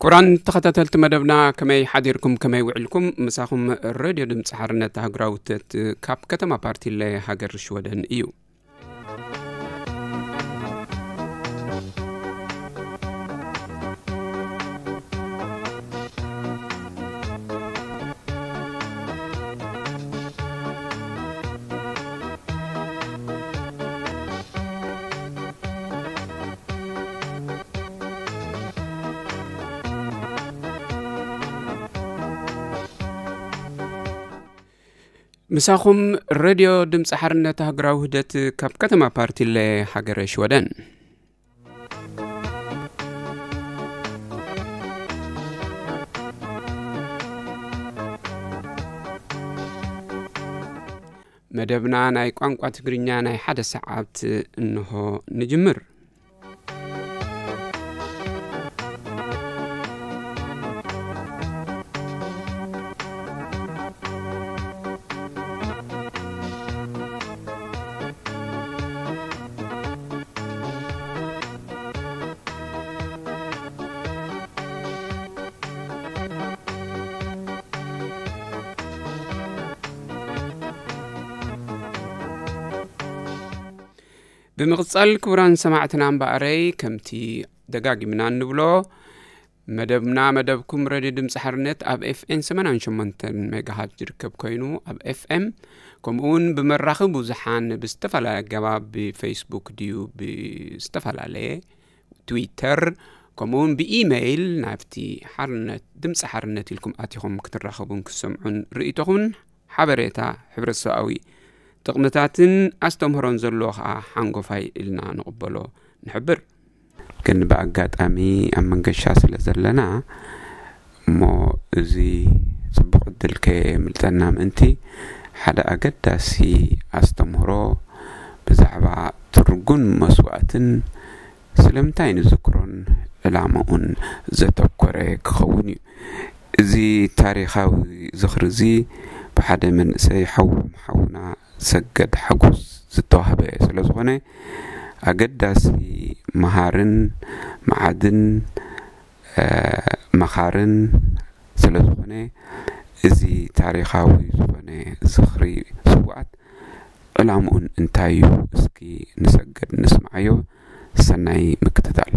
ክቡራን ተኸታተልቲ መደብና፣ ከመይ ሓዲርኩም፣ ከመይ ውዕልኩም? ምሳኹም ሬድዮ ድምፂ ሓርነት ኣህጉራዊ ውህደት ካብ ከተማ ፓርቲለ ሃገር ሽወደን እዩ። ምሳኹም ሬድዮ ድምፂ ሓርነት ኣህጉራዊ ውህደት ካብ ከተማ ፓርቲለ ሃገረ ሽወደን። መደብና ናይ ቋንቋ ትግርኛ ናይ ሓደ ሰዓት እንሆ ንጅምር። ብምቕጻል ክቡራን ሰማዕትና እምበኣረይ፣ ከምቲ ደጋጊምና እንብሎ፣ መደብና፣ መደብኩም ሬድዮ ድምፂ ሓርነት ኣብ ኤፍኤም ሰማንያን ሸሞንተን ሜጋሃት ዝርከብ ኮይኑ፣ ኣብ ኤፍኤም፣ ከምኡ እውን ብመራኸቢ ብዙሓን ብዝተፈላለየ ኣገባብ፣ ብፌስቡክ ድዩ ብዝተፈላለየ ትዊተር፣ ከምኡ እውን ብኢሜይል ናብቲ ሓርነት፣ ድምፂ ሓርነት ኢልኩም ኣቲኹም ክትራኸቡን ክትሰምዑን ርእይቶኹምን ሓበሬታ ሕብረተሰባዊ ጥቕምታትን ኣስተምህሮን ዘለዎ ኸዓ ሓንጎፋይ ኢልና ንቕበሎ ንሕብር። ግን ብኣጋጣሚ ኣብ መንገሻ ስለ ዘለና እሞ፣ እዚ ጽቡቕ ዕድል ከየምልጠና ምእንቲ ሓደ ኣገዳሲ ኣስተምህሮ ብዛዕባ ትርጉም መስዋእትን ስለምንታይ ንዝክሮን ዕላማኡን ዘተኮረ ክኸውን እዩ። እዚ ታሪኻዊ ዝኽሪ እዚ ብሓደ መንእሰይ ሓዎም ሓውና ሰገድ ሓጎስ ዝተዋህበ ስለ ዝኾነ፣ ኣገዳሲ መሃርን መዓድን፣ እ፣ መኻርን ስለ ዝኾነ፣ እዚ ታሪኻዊ ዝኾነ ዝኽሪ ስውኣት ዕላምኡን እንታይ እዩ? እስኪ ንሰገድ ንስምዓዮ። ሰናይ ምክትታል።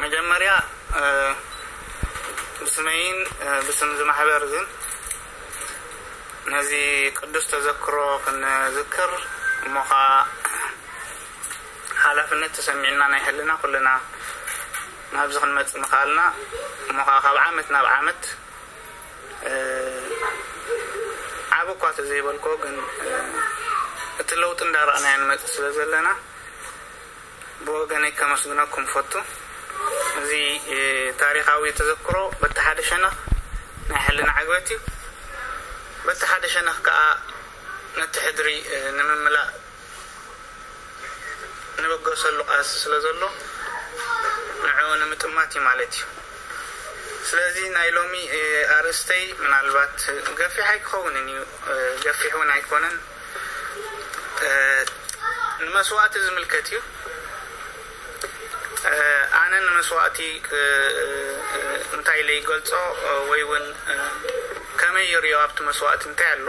መጀመርያ፣ እ፣ ብስመይን፣ እ፣ ብስም እዚ ማሕበር እዝን ነዚ ቅዱስ ተዘክሮ ክንዝክር እሞ ኸዓ ሓላፍነት ተሰሚዕና ናይ ሕልና ኩልና ናብዚ ክንመጽእ ምኽኣልና እሞ ኸዓ ካብ ዓመት ናብ ዓመት፣ እ፣ ዓቢ እኳ ተዘይበልኮ ግን፣ እ፣ እቲ ለውጢ እንዳረኣናዮ ንመጽእ ስለ ዘለና ብወገነይ ከመስግነኩም ፈቱ። እዚ፣ እ፣ ታሪኻዊ ተዘክሮ በቲ ሓደ ሸነኽ ናይ ሕልና ዕግበት እዩ። በቲ ሓደ ሸነኽ ከኣ ነቲ ሕድሪ፣ እ፣ ንምምላእ ንበገሰሉ ቃልሲ ስለ ዘሎ ንዕኡ ንምጥማት እዩ ማለት እዩ። ስለዚ ናይ ሎሚ፣ እ፣ ኣርእስተይ ምናልባት ገፊሕ ኣይክኸውንን እዩ፣ እ፣ ገፊሕ እውን ኣይኮነን። እ፣ ንመስዋእቲ ዝምልከት እዩ። እ፣ ኣነ ንመስዋእቲ፣ እ፣ እ፣ እንታይ ኢለ ይገልጾ፣ እ፣ ወይ እውን፣ እ፣ ከመይ ይርእዮ ኣብቲ መስዋእቲ እንታይ ኣሎ?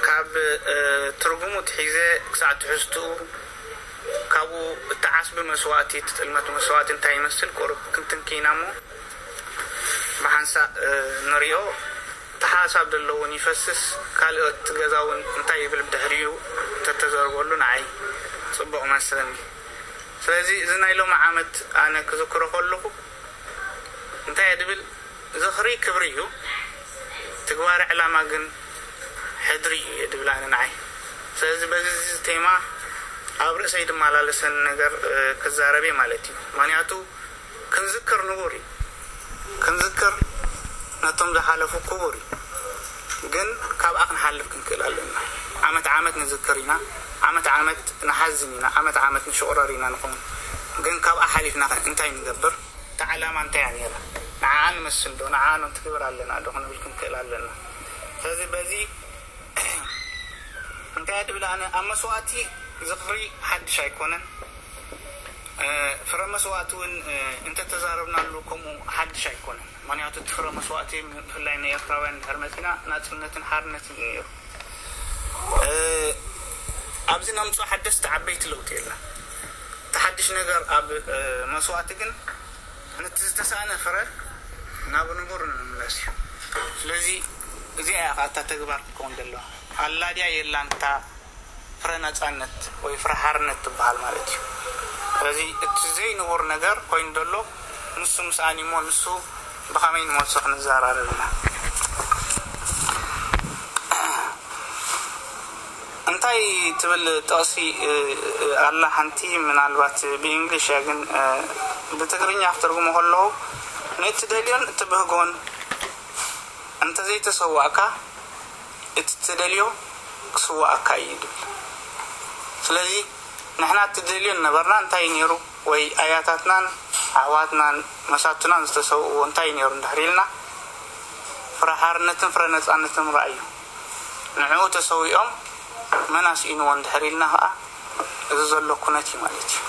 ካብ፣ እ፣ ትርጉሙ ትሒዘ ክሳዕ ትሕዝትኡ፣ ካብኡ እቲ ዓስቢ መስዋእቲ፣ እቲ ጥልመት መስዋእቲ እንታይ ይመስል ቁሩብ ክንትንኪ ኢና እሞ፣ ብሓንሳእ፣ እ፣ ንሪኦ። እቲ ሓሳብ ዘሎ እውን ይፈስስ፣ ካልኦት ገዛ እውን እንታይ ይብል ብድሕሪኡ እንተተዘርበሉ ንዓይ ጽቡቕ መስለኒ። ስለዚ እዚ ናይ ሎሚ ዓመት ኣነ ክዝክሮ ከለኹ እንታይ እየ ድብል፣ ዝኽሪ ክብሪ እዩ፣ ትግባረ ዕላማ ግን ሕድሪ እዩ እየ ድብል ኣነ ንዓይ። ስለዚ በዚ እዚ ቴማ ኣብ ርእሰይ ዝመላለሰኒ ነገር፣ እ፣ ክዛረብ እየ ማለት እዩ። ምኽንያቱ ክንዝክር ንቡር እዩ። ክንዝክር ነቶም ዝሓለፉ ክቡር እዩ። ግን ካብኣ ክንሓልፍ ክንክእል ኣለና። ዓመት ዓመት ንዝክር ኢና፣ ዓመት ዓመት ንሓዝን ኢና፣ ዓመት ዓመት ንሽቑረር ኢና ንኸውን። ግን ካብኣ ሓሊፍና ከ እንታይ ንገብር? እታ ዓላማ እንታይ እያ ነይራ? ንዓኣ ንመስል ዶ? ንዓኣ ዶ ንትግብር ኣለና ዶ ክንብል ክንክእል ኣለና። ስለዚ በዚ እንታይ እየ ድብል ኣነ፣ ኣብ መስዋእቲ ዝኽሪ ሓድሽ ኣይኮነን። ፍረ መስዋእቲ እውን እንተተዛረብናሉ ከምኡ ሓድሽ ኣይኮነን። ምክንያቱ እቲ ፍረ መስዋእቲ ብፍላይ ናይ ኤርትራውያን ድሕር መፂና ናፅነትን ሓርነትን እዩ ነይሩ። ኣብዚ ነምፅኦ ሓደስቲ ዓበይቲ ለውጢ የለን። እቲ ሓድሽ ነገር ኣብ መስዋእቲ ግን ነቲ ዝተሳእነ ፍረ ናብ ንቡር ንምምላስ እዩ። ስለዚ እዚኣ እያ ከኣ እታ ተግባር ክትከውን ዘለዋ። ኣላድያ የላንታ ፍረ ነጻነት ወይ ፍረ ሓርነት ትበሃል ማለት እዩ። ስለዚ እቲ ዘይንቡር ነገር ኮይኑ ዘሎ ንሱ ምስኣን እሞ ንሱ ብኸመይ ንመልሶ ክንዘራረብ ኢና። እንታይ ትብል ጥቕሲ ኣላ ሓንቲ፣ ምናልባት ብእንግሊሽ እያ ግን ብትግርኛ ክትርጉሞ ከለኹ፣ ንእትደልዮን እትብህጎን እንተዘይተሰዋእካ እቲ ትደልዮ ክስዋኣካ እዩ ይብል። ስለዚ ንሕና እትደልዮ ነበርና እንታይ ነይሩ ወይ ኣያታትናን ኣሕዋትናን መሳቱናን ዝተሰውእዎ እንታይ ነይሩ እንድሕር ኢልና ፍረ ሓርነትን ፍረ ነፃነትን ርኣዩ። ንዕኡ ተሰዊኦም መን ኣስኢንዎ እንድሕር ኢልና ከዓ እዚ ዘሎ ኩነት እዩ ማለት እዩ።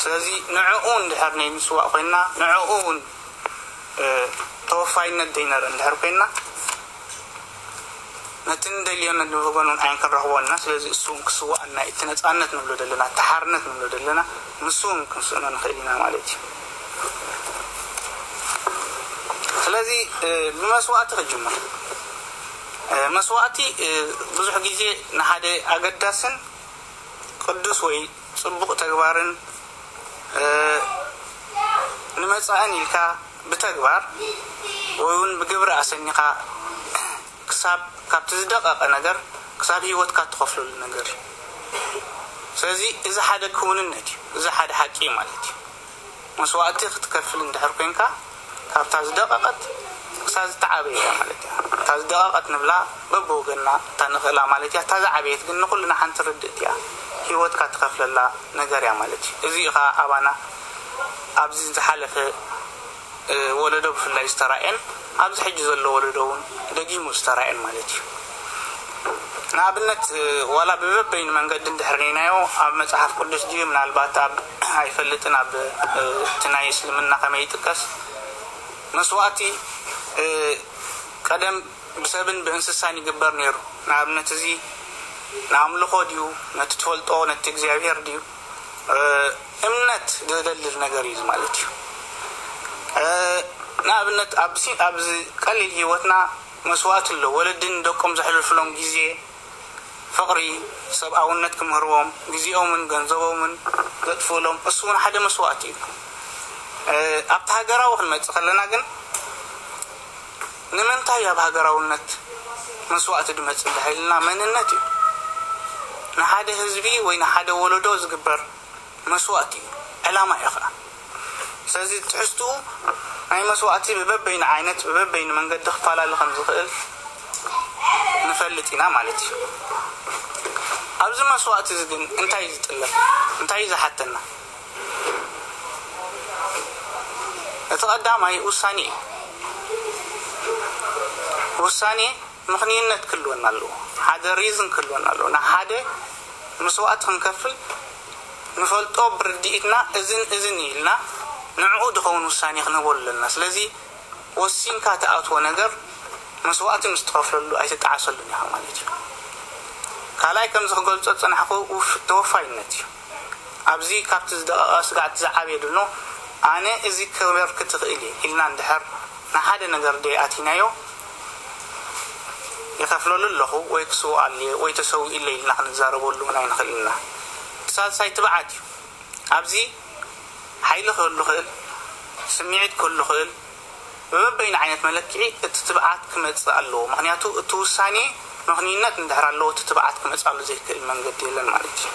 ስለዚ ንዕኡ እንድሕር ናይ ምስዋእ ኮይንና ንዕኡ እውን ተወፋይነት ዘይነርኢ እንድሕር ኮይንና ነቲ ንደልዮ ንብህጎን እውን ኣይንክንረኽቦ ኢና። ስለዚ እሱ እውን ክስዋኣና እቲ ነፃነት ንብሎ ዘለና እቲ ሓርነት ንብሎ ዘለና ንሱ እውን ክንስእኖ ንኽእል ኢና ማለት እዩ። ስለዚ ብመስዋእቲ ክጅምር። መስዋእቲ ብዙሕ ግዜ ንሓደ ኣገዳስን ቅዱስ ወይ ፅቡቕ ተግባርን ንመፃእን ኢልካ ብተግባር ወይ እውን ብግብሪ ኣሰኒኻ ክሳብ ካብቲ ዝደቐቐ ነገር ክሳብ ህይወትካ ትኸፍለሉ ነገር እዩ። ስለዚ እዚ ሓደ ክውንነት እዩ፣ እዚ ሓደ ሓቂ እዩ ማለት እዩ። መስዋእቲ ክትከፍል እንድሕር ኮንካ ካብታ ዝደቐቐት ክሳብ ዝተዓበየ እያ ማለት እያ። እታ ዝደቐቐት ንብላ በብወገና እታ ንኽእላ ማለት እያ። እታ ዝዓበየት ግን ንኹልና ሓንቲ ርድእቲ እያ፣ ህይወትካ ትኸፍለላ ነገር እያ ማለት እዩ። እዚ እዩ ከዓ ኣባና ኣብዚ ዝሓለፈ ወለዶ ብፍላይ ዝተራእየን ኣብዚ ሕጂ ዘሎ ወለዶ እውን ደጊሙ ዝተራእየን ማለት እዩ። ንኣብነት ዋላ ብበበይኑ መንገዲ እንድሕር ርኢናዮ ኣብ መፅሓፍ ቅዱስ ድዩ ምናልባት ኣብ ኣይፈልጥን ኣብ እቲ ናይ እስልምና ከመይ ይጥቀስ መስዋእቲ ቀደም ብሰብን ብእንስሳን ይግበር ነይሩ። ንኣብነት እዚ ንኣምልኾ ድዩ ነቲ ትፈልጦ ነቲ እግዚኣብሔር ድዩ እምነት ዘደልል ነገር እዩ ማለት እዩ። ንኣብነት ኣብዚ ኣብዚ ቀሊል ህይወትና መስዋእቲ ኣሎ። ወለድን ደቆም ዘሕልፍሎም ግዜ፣ ፍቕሪ፣ ሰብኣውነት ክምህርዎም ግዜኦምን ገንዘቦምን ዘጥፍእሎም እሱ እውን ሓደ መስዋእቲ እዩ። ኣብቲ ሃገራዊ ክንመፅእ ከለና ግን ንምንታይ ኣብ ሃገራውነት መስዋእቲ ድመፅእ እንድሕር ኢልና መንነት እዩ። ንሓደ ህዝቢ ወይ ንሓደ ወለዶ ዝግበር መስዋእቲ እዩ፣ ዕላማ እዩ ኸዓ። ስለዚ ትሕዝትኡ ናይ መስዋእቲ ብበበይኑ ዓይነት ብበበይኑ መንገዲ ክፈላለ ከም ዝኽእል ንፈልጥ ኢና ማለት እዩ። ኣብዚ መስዋእቲ እዚ ግን እንታይ እዩ ዝጥለብ? እንታይ እዩ ዝሓተና? እቲ ቀዳማይ ውሳኔ እዩ። ውሳኔ ምኽንይነት ክህልወና ኣለዎ። ሓደ ሪዝን ክህልወና ኣለዎ። ንሓደ መስዋእቲ ክንከፍል ንፈልጦ ብርድኢትና እዝን እዝን ኢልና ንዕኡ ዝኸውን ውሳኔ ክንህበሉ ኣለና። ስለዚ ወሲንካ ትኣትዎ ነገር መስዋእቲ ምስ ትኸፍለሉ ኣይትጠዓሰሉን ኢኻ ማለት እዩ። ካልኣይ ከምዚ ክገልጾ ዝጸናሕኩ ውፍ- ተወፋይነት እዩ። ኣብዚ ካብቲ ዝደቐቐ ስጋዕቲ ዝዓበየ ድኖ ኣነ እዚ ክበርክ ትኽእል እየ ኢልና እንድሕር ንሓደ ነገር ደይ ኣቲናዮ ይኸፍለሉ ኣለኹ ወይ ክስውኣሉ እየ ወይ ተሰዊእለ ኢልና ክንዛረበሉ እውን ኣይንኽእል ኢና። እቲ ሳልሳይ ትብዓት እዩ። ኣብዚ ሓይሊ ክህሉ ይኽእል፣ ስምዒት ክህሉ ይኽእል፣ ብበበይኑ ዓይነት መለክዒ እቲ ትብዓት ክመፅእ ኣለዎ። ምኽንያቱ እቲ ውሳኔ ምኽንይነት እንድሕር ኣለዎ እቲ ትብዓት ክመፅኣሉ ዘይክእል መንገዲ የለን ማለት እዩ።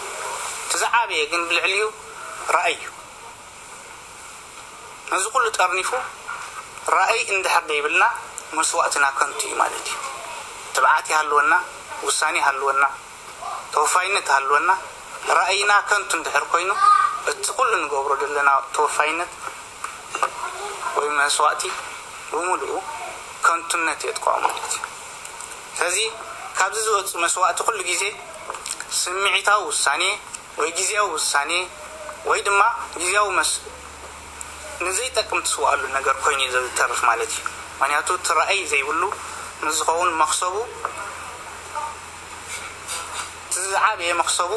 እቲ ዝዓበየ ግን ብልዕሊኡ ራእይ እዩ። ነዚ ኩሉ ጠርኒፉ ራእይ እንድሕር ደይብልና መስዋእትና ከንቱ እዩ ማለት እዩ። ትብዓት ይሃልወና፣ ውሳኔ ይሃልወና፣ ተወፋይነት ይሃልወና፣ ራእይና ከንቱ እንድሕር ኮይኑ እቲ ኩሉ ንገብሮ ዘለና ተወፋይነት ወይ መስዋእቲ ብምሉኡ ከንቱነት የጥቅዖ ማለት እዩ። ስለዚ ካብዚ ዝወፅእ መስዋእቲ ኩሉ ግዜ ስምዒታዊ ውሳኔ ወይ ግዜያዊ ውሳኔ ወይ ድማ ግዜያዊ መስ ንዘይጠቅም ትስዋኣሉ ነገር ኮይኑ እዩ ዝተርፍ ማለት እዩ። ምክንያቱ እቲ ራእይ ዘይብሉ ንዝኸውን መክሰቡ እቲ ዝዓበየ መክሰቡ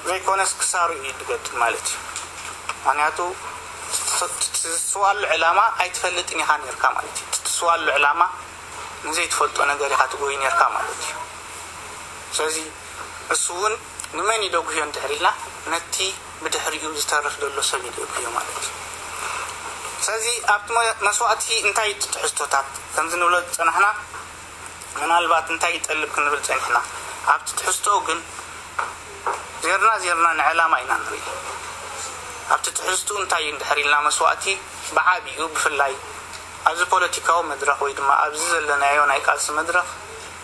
ዘይኮነስ ክሳሩ እዩ ዝገድል ማለት እዩ። ምክንያቱ ትስዋኣሉ ዕላማ ኣይትፈልጥን ኢኻ ነርካ ማለት እዩ። ትስዋኣሉ ዕላማ ንዘይትፈልጦ ነገር ኢኻ ትጎይ ነርካ ማለት እዩ። ስለዚ እሱ እውን ንመን ይደጉዮ እንድሕር ኢልና ነቲ ብድሕሪኡ ዝተርፍ ዘሎ ሰብ ይደጉዮ ማለት እዩ። ስለዚ ኣብቲ መስዋእቲ እንታይ ትሕዝቶታት ከምዚ ንብሎ ዝፀናሕና ምናልባት እንታይ ይጠልብ ክንብል ፀኒሕና ኣብቲ ትሕዝቶ ግን ዜርና ዜርና ንዕላማ ኢና ንርኢ። ኣብቲ ትሕዝቱ እንታይ እዩ እንድሕር ኢልና መስዋእቲ ብዓብዩ ብፍላይ ኣብዚ ፖለቲካዊ መድረኽ ወይ ድማ ኣብዚ ዘለናዮ ናይ ቃልሲ መድረኽ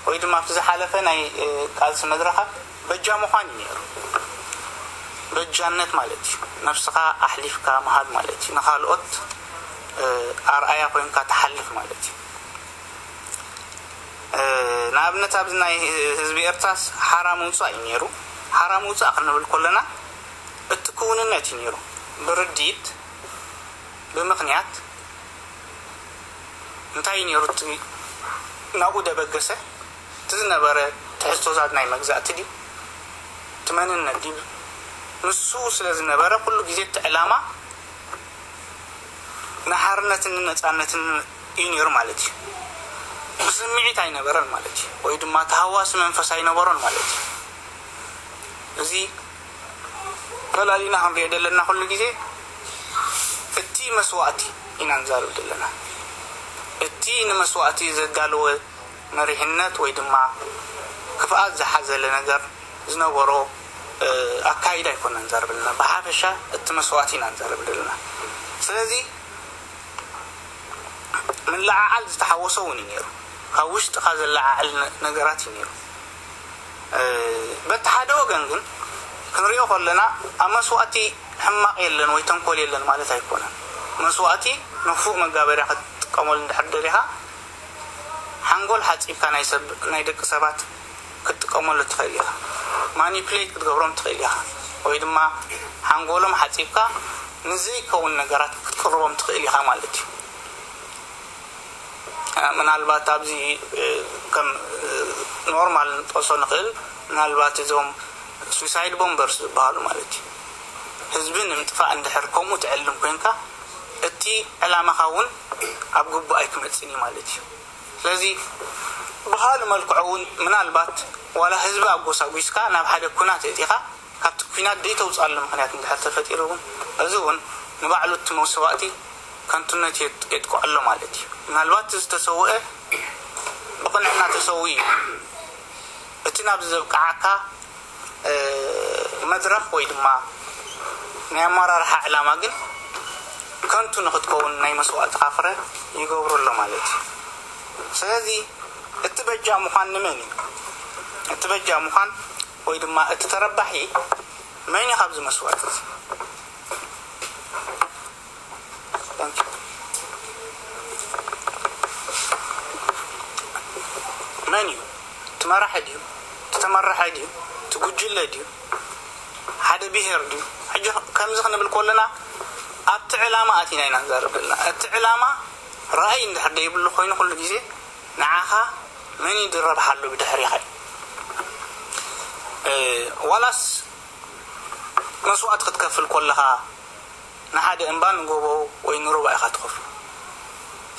ወይ ድማ ኣብቲ ዝሓለፈ ናይ ቃልሲ መድረኻት በጃ ምዃን እዩ ነይሩ። በጃነት ማለት እዩ ነብስኻ ኣሕሊፍካ ምሃብ ማለት እዩ። ንካልኦት ኣርኣያ ኮይንካ ትሓልፍ ማለት እዩ። ንኣብነት ኣብዚ ናይ ህዝቢ ኤርትራስ ሓራ ምውፃእ እዩ ነይሩ። ሓራ ምውፃእ ክንብል ከለና እቲ ክውንነት እዩ ነይሩ። ብርድኢት፣ ብምኽንያት እንታይ እዩ ነይሩ እቲ ናብኡ ደበገሰ እቲ ዝነበረ ትሕዝቶታት ናይ መግዛእቲ ድዩ እቲ መንነት ድዩ ንሱ ስለ ዝነበረ ኩሉ ግዜ እቲ ዕላማ ንሓርነትን ንነፃነትን እዩ ነይሩ ማለት እዩ። ብስምዒት ኣይነበረን ማለት እዩ። ወይ ድማ ተሃዋሲ መንፈስ ኣይነበሮን ማለት እዩ። እዚ ፈላሊና ክንሪኦ ዘለና ኩሉ ግዜ እቲ መስዋእቲ ኢና ንዛረብ ዘለና። እቲ ንመስዋእቲ ዘዳለወ መሪሕነት ወይ ድማ ክፍኣት ዝሓዘለ ነገር ዝነበሮ ኣካይዳ ኣይኮነን ንዛረብ ዘለና። ብሓፈሻ እቲ መስዋእቲ ኢና ንዛረብ ዘለና። ስለዚ ምልዓዓል ዝተሓወሶ እውን እዩ ነይሩ። ካብ ውሽጥኻ ዘለዓዕል ነገራት እዩ ነይሩ። በቲ ሓደ ወገን ግን ክንሪኦ ከለና ኣብ መስዋእቲ ሕማቕ የለን ወይ ተንኮል የለን ማለት ኣይኮነን። መስዋእቲ ንፉእ መጋበርያ ክትጥቀመሉ እንድሕር ደሊኻ ሓንጎል ሓፂብካ ናይ ሰብ ናይ ደቂ ሰባት ክትጥቀመሉ ትኽእል ኢኻ። ማኒፕሌት ክትገብሮም ትኽእል ኢኻ ወይ ድማ ሓንጎሎም ሓፂብካ ንዘይከውን ነገራት ክትቅርቦም ትኽእል ኢኻ ማለት እዩ። ምናልባት ኣብዚ ከም ኖርማል ንጠቅሶ ንኽእል ምናልባት እዞም ሱሳይድ ቦምበርስ ዝበሃሉ ማለት እዩ። ህዝቢ ንምጥፋእ እንድሕር ከምኡ ትዕልም ኮይንካ እቲ ዕላማኻ እውን ኣብ ግቡእ ኣይክመፅን እዩ ማለት እዩ። ስለዚ ብኻልእ መልክዑ እውን ምናልባት ዋላ ህዝቢ ኣጎሳጒስካ ናብ ሓደ ኩናት እቲኻ ካብቲ ኩናት ዘይተውፅኣሉ ምኽንያት እንድሕር ተፈጢሩ እውን እዚ እውን ንባዕሉ እቲ መስዋእቲ ከንቱነት የጥቅዖ ኣሎ ማለት እዩ። ምናልባት ዝተሰውአ ብቕንዕና ተሰዊ እዩ። እቲ ናብ ዘብቅዓካ መድረኽ ወይ ድማ ናይ ኣመራርሓ ዕላማ ግን ከንቱ ንክትከውን ናይ መስዋእትኻ ፍረ ይገብሩ ኣሎ ማለት እዩ። ስለዚ እቲ በጃ ምዃን ንመን እዩ? እቲ በጃ ምዃን ወይ ድማ እቲ ተረባሒ መን እዩ ካብዚ መስዋእቲ? መን እዩ? እቲ መራሒ ድዩ? እቲ ተመራሒ ድዩ? እቲ ጉጅለ ድዩ? ሓደ ብሄር ድዩ? ሕጂ ከምዚ ክንብል ከለና ኣብቲ ዕላማ ኣቲና ኢና ንዛረብ ዘለና። እቲ ዕላማ ራእይ እንድሕር ደይብሉ ኮይኑ ኩሉ ግዜ ንዓኻ መን እዩ ዝረብሓሉ ብድሕሪኻ እዩ። ዋላስ መስዋእቲ ክትከፍል ከለኻ ንሓደ እምባ ንጎቦ ወይ ንሩባ ኢኻ ትኸፍሎ።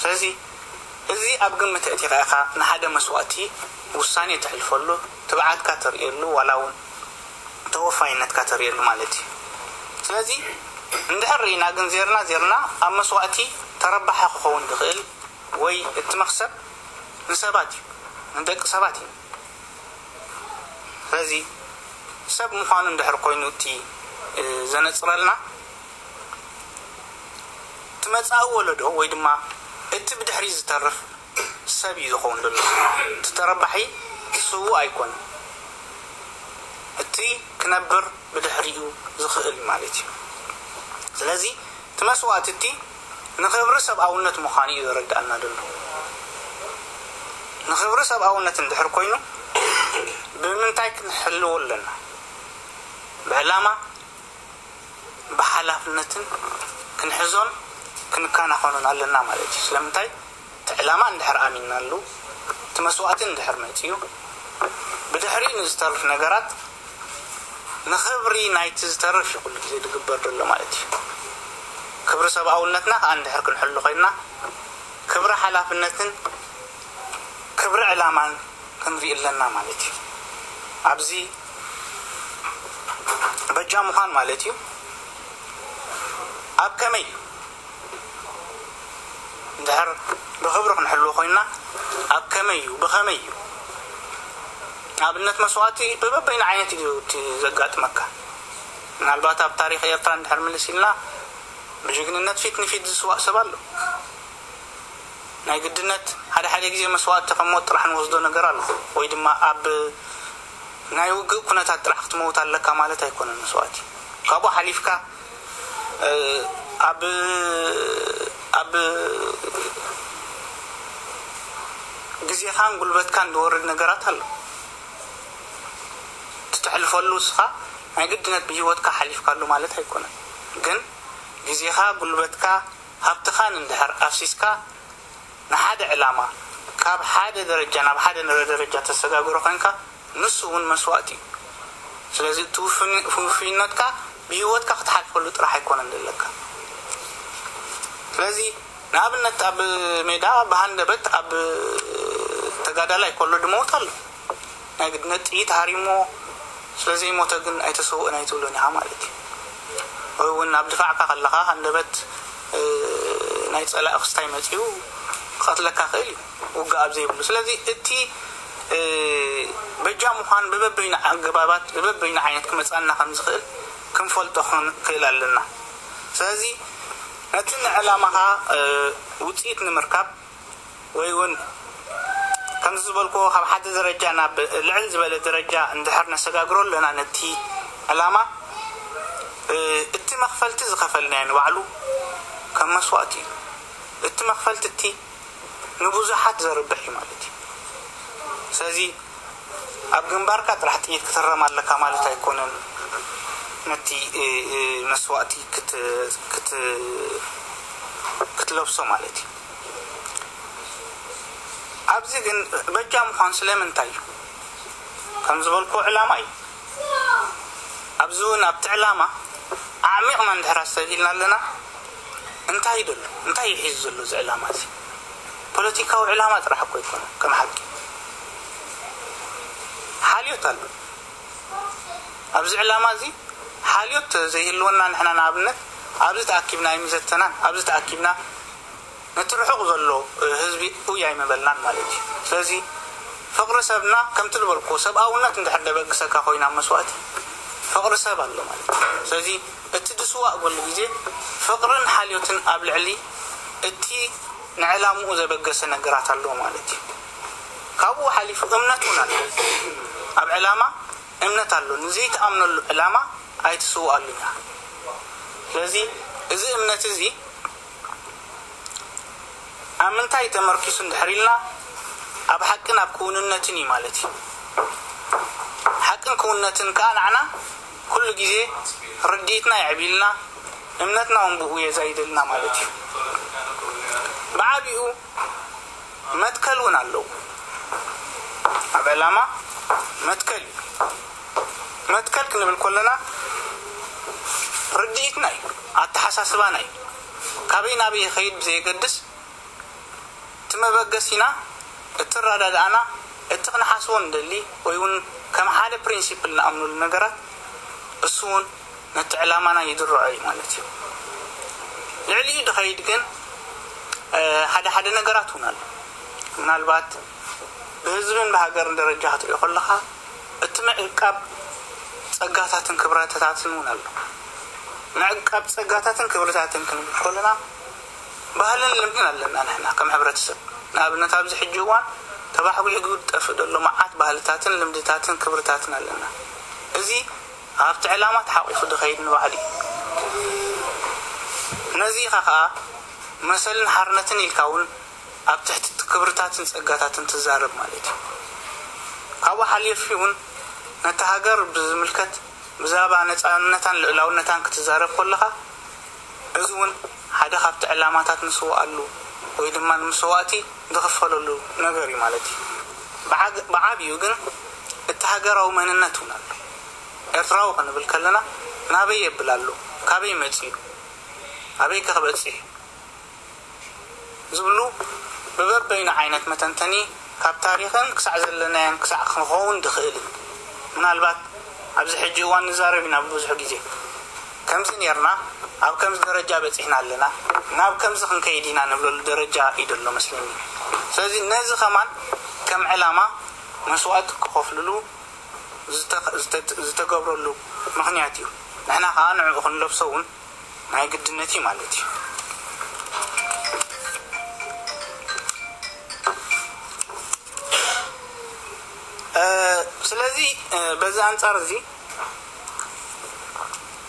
ስለዚ እዚ ኣብ ግምት ኣእቲኻ ኢኻ ንሓደ መስዋእቲ ውሳኔ ተሕልፈሉ፣ ትብዓትካ ተርእየሉ፣ ዋላ እውን ተወፋይነትካ ተርእየሉ ማለት እዩ። ስለዚ እንድሕር ርኢና ግን ዜርና ዜርና ኣብ መስዋእቲ ተረባሒ ክኸውን ዝኽእል ወይ እቲ መኽሰብ ንሰባት እዩ፣ ንደቂ ሰባት እዩ። ስለዚ ሰብ ምዃኑ እንድሕር ኮይኑ እቲ ዘነፅረልና እቲ መፃኢ ወለዶ ወይ ድማ እቲ ብድሕሪ ዝተርፍ ሰብ እዩ ዝኸውን ዘሎ። እቲ ተረባሒ ስውእ ኣይኮነን። እቲ ክነብር ብድሕሪኡ ዝኽእል ማለት እዩ። ስለዚ እቲ መስዋእቲ እቲ ንኽብሪ ሰብኣውነት ምዃኑ እዩ ዘረድኣና ዘሎ። ንኽብሪ ሰብኣውነት እንድሕር ኮይኑ ብምንታይ ክንሕልዎ ኣለና? ብዕላማ፣ ብሓላፍነትን ክንሕዞን ክንከናኸኖን ኣለና ማለት እዩ። ስለምንታይ? እቲ ዕላማ እንድሕር ኣሚንናሉ፣ እቲ መስዋእቲ እንድሕር መፅዩ፣ ብድሕሪኡ ንዝተርፍ ነገራት ንኽብሪ ናይቲ ዝተርፍ እዩ ኩሉ ግዜ ዝግበር ዘሎ ማለት እዩ። ክብሪ ሰብኣውነትና ከዓ እንድሕር ክንሕሉ ኮይንና፣ ክብሪ ሓላፍነትን ክብሪ ዕላማን ክንርኢ ኣለና ማለት እዩ። ኣብዚ በጃ ምዃን ማለት እዩ። ኣብ ከመይ እዩ? እንድሕር ብኽብሪ ክንሕልዎ ኮይንና፣ ኣብ ከመይ እዩ? ብኸመይ እዩ? ኣብነት መስዋእቲ ብበበይኑ ዓይነት እዩ እቲ ዘጋጥመካ። ምናልባት ኣብ ታሪኽ ኤርትራ እንድሕር ምልስ ኢልና፣ ብጅግንነት ፊት ንፊት ዝስዋእ ሰብ ኣሎ። ናይ ግድነት ሓደ ሓደ ግዜ መስዋእቲ ከም ሞት ጥራሕ ንወስዶ ነገር ኣሎ። ወይ ድማ ኣብ ናይ ውግእ ኩነታት ጥራሕ ክትመውት ኣለካ ማለት ኣይኮነን መስዋእቲ። ካብኡ ሓሊፍካ፣ እ፣ ኣብ፣ ኣብ ግዜኻን ጉልበትካን ዝወርድ ነገራት ኣሎ። ትተሕልፈሉ ንስኻ ናይ ግድነት ብህይወትካ ሓሊፍካሉ ማለት ኣይኮነን። ግን ግዜኻ፣ ጉልበትካ፣ ሃብትኻን እንድሕር ኣፍሲስካ ንሓደ ዕላማ ካብ ሓደ ደረጃ ናብ ሓደ ደረጃ ተሰጋግሮ ኮንካ፣ ንሱ እውን መስዋእቲ እዩ። ስለዚ እቲ ውፍን-፣ ውፍይነትካ ብህይወትካ ክትሓልፈሉ ጥራሕ ኣይኮነን ዘለካ። ስለዚ ንኣብነት ኣብ ሜዳ ብሃንደበት ኣብ ተጋዳላይ ከሎ ድመውት ኣሎ። ናይ ግድነት ጥይት ሃሪሞ ስለ ዘይሞተ ግን ኣይተሰውእን ኣይትብሎን ኢኻ ማለት እዩ። ወይ እውን ኣብ ድፋዕካ ከለኻ ሃንደበት፣ እ፣ ናይ ጸላኢ ክስታይ መጺኡ ክቐትለካ ክእል እዩ፣ ውግእ ኣብ ዘይብሉ። ስለዚ እቲ፣ እ፣ በጃ ምዃን ብበበይኑ ኣገባባት፣ ብበበይኑ ዓይነት ክመጻና ከም ዝኽእል ክንፈልጦ ክንክእል ኣለና። ስለዚ ነቲ ንዕላማኻ፣ እ፣ ውጽኢት ንምርካብ ወይ እውን ከምዚ ዝበልክዎ ካብ ሓደ ደረጃ ናብ ልዕል ዝበለ ደረጃ እንድሕር ነሰጋግሮ ኣለና ነቲ ዕላማ፣ እ፣ እቲ መኽፈልቲ ዝኸፈልናዮ ንባዕሉ ከም መስዋእቲ እዩ። እቲ መኽፈልቲ እቲ ንብዙሓት ዘርብሕ እዩ ማለት እዩ። ስለዚ ኣብ ግንባርካ ጥራሕ ጥይት ክትረም ኣለካ ማለት ኣይኮነን። ነቲ፣ እ፣ እ፣ መስዋእቲ ክት-፣ ክት-፣ ክትለብሶ ማለት እዩ። ኣብዚ ግን በጃ ምዃን ስለምንታይ እዩ? ከም ዝበልኩ ዕላማ እዩ። ኣብዚ እውን ኣብቲ ዕላማ ኣዕሚቕና እንድሕር ኣስተብሂልና ኣለና፣ እንታይ እዩ ዘሎ? እንታይ እዩ ሒዙ ዘሎ እዚ ዕላማ እዚ? ፖለቲካዊ ዕላማ ጥራሕ እኮ ኣይኮነን። ከም ሓቂ ሓልዮት ኣሎ። ኣብዚ ዕላማ እዚ ሓልዮት ዘይህልወና ንሕና ንኣብነት ኣብዚ ተኣኪብና ኣይምዘተናን፣ ኣብዚ ተኣኪብና ነቲ ርሑቕ ዘሎ ህዝቢ ኡይ ኣይምበልናን ማለት እዩ። ስለዚ ፍቕሪ ሰብና ከምቲ ዝበልክዎ ሰብኣውነት እንድሕር ደበግሰካ ኮይና መስዋእቲ ፍቕሪ ሰብ ኣሎ ማለት እዩ። ስለዚ እቲ ድስዋእ ኩሉ ግዜ ፍቕርን ሓልዮትን ኣብ ልዕሊ እቲ ንዕላምኡ ዘበገሰ ነገራት ኣለዎ ማለት እዩ። ካብኡ ሓሊፉ እምነት እውን ኣሎ። ኣብ ዕላማ እምነት ኣሎ። ንዘይትኣምነሉ ዕላማ ኣይትስውኣሉን ኢኻ። ስለዚ እዚ እምነት እዚ ኣብ ምንታይ ተመርኪሱ እንድሕር ኢልና፣ ኣብ ሓቅን ኣብ ክውንነትን እዩ ማለት እዩ። ሓቅን ክውንነትን ከኣ ንዓና ኩሉ ግዜ ርድኢትና የዕብልና፣ እምነትና እውን ብኡ የዛይደልና ማለት እዩ። ብዓቢኡ መትከል እውን ኣለዎ። ኣብ ዕላማ መትከል እዩ። መትከል ክንብል ከለና ርድኢትና እዩ፣ ኣተሓሳስባና እዩ። ካበይ ናበይ ይኸይድ ብዘየገድስ፣ እቲ መበገሲና፣ እቲ ረዳድኣና፣ እቲ ክንሓስቦ ንደሊ ወይ እውን ከም ሓደ ፕሪንሲፕል ንኣምነሉ ነገራት፣ እሱ እውን ነቲ ዕላማና ይድርዖ እዩ ማለት እዩ። ልዕሊኡ ድኸይድ ግን፣ እ፣ ሓደ ሓደ ነገራት እውን ኣሎ። ምናልባት ብህዝብን ብሃገርን ደረጃ ክትሪኦ ከለኻ፣ እቲ ምዕቃብ ጸጋታትን ክብረታትን እውን ኣሎ። ምዕቃብ ጸጋታትን ክብርታትን ክንብል ከለና፣ ባህልን ልምድን ኣለና ንሕና ከም ሕብረተሰብ። ንኣብነት፣ ኣብዚ ሕጂ እዋን ተባሕጒሑ ዝጠፍእ ዘሎ መዓት ባህልታትን ልምድታትን ክብርታትን ኣለና። እዚ ኣብቲ ዕላማ ተሓቂፉ ዝኸይድ ንባዕሉ እዩ። ነዚ ኢኻ ከኣ መሰልን ሓርነትን ኢልካ እውን ኣብ ትሕቲ ክብርታትን ጸጋታትን ትዛረብ ማለት እዩ። ካብኡ ሓሊፉ እውን ነቲ ሃገር ብዝምልከት ብዛዕባ ነፃነታን ልዕላውነታን ክትዛረብ ከለኻ፣ እዚ እውን ሓደ ካብቲ ዕላማታት ንስውኣሉ ወይ ድማ ንምስዋእቲ ዝኽፈለሉ ነገር እዩ ማለት እዩ። ብዓግ- ብዓብዩ ግን እቲ ሃገራዊ መንነት እውን ኣሎ። ኤርትራዊ ክንብል ከለና ናበይ የብል ኣሎ፣ ካበይ መፂኡ፣ ኣበይ ከ ክበፅሕ ዝብሉ ብበበይኑ ዓይነት መተንተኒ ካብ ታሪኽን ክሳዕ ዘለናዮን ክሳዕ ክንኸውን ድኽእልን ምናልባት ኣብዚ ሕጂ እዋን ንዛረብ ኢና ብብዙሕ ግዜ ከምዚ ኔርና ኣብ ከምዚ ደረጃ በፂሕና ኣለና ናብ ከምዚ ክንከይድ ኢና ንብለሉ ደረጃ እዩ ዘሎ መስለኒ። ስለዚ ነዚ ከማን ከም ዕላማ መስዋእቲ ክኸፍልሉ ዝተገብረሉ ምኽንያት እዩ። ንሕና ከዓ ንዕኡ ክንለብሶ እውን ናይ ግድነት እዩ ማለት እዩ። ስለዚ በዚ ኣንፃር እዚ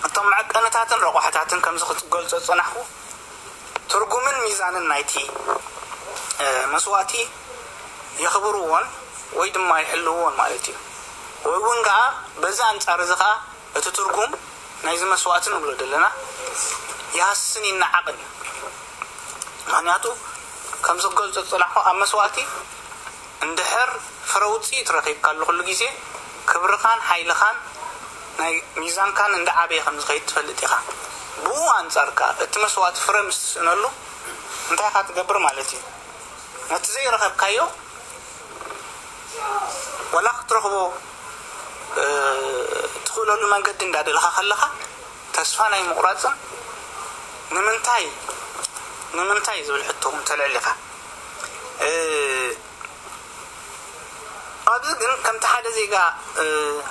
እቶም መዐቀንታትን ረቋሕታትን ከምዚ ክትገልፆ ዝፀናሕኩ ትርጉምን ሚዛንን ናይቲ መስዋእቲ የኽብርዎን ወይ ድማ ይሕልውዎን ማለት እዩ። ወይ እውን ከዓ በዚ ኣንፃር እዚ ከዓ እቲ ትርጉም ናይዚ መስዋእቲ ንብሎ ዘለና ይሃስስን ይነዓቕን እዩ። ምክንያቱ ከምዚ ክገልፆ ዝፅናሕኩ ኣብ መስዋእቲ እንድሕር ፍረ ውፅኢት ረኺብካሉ ኩሉ ግዜ ክብርኻን ሓይልኻን ናይ ሚዛንካን እንዳዓበየ ከም ዝኸይድ ትፈልጥ ኢኻ። ብኡ ኣንፃር ከዓ እቲ መስዋእቲ ፍረ ምስ ትስእነሉ እንታይ ኢኻ ትገብር ማለት እዩ? ነቲ ዘይረኸብካዮ ወላ ክትረኽቦ ትኽእለሉ መንገዲ እንዳደለኻ ከለኻ ተስፋ ናይ ምቑራፅን ንምንታይ ንምንታይ ዝብል ሕቶ እውን ተልዕል ኢኻ። ኣብዚ ግን ከምቲ ሓደ ዜጋ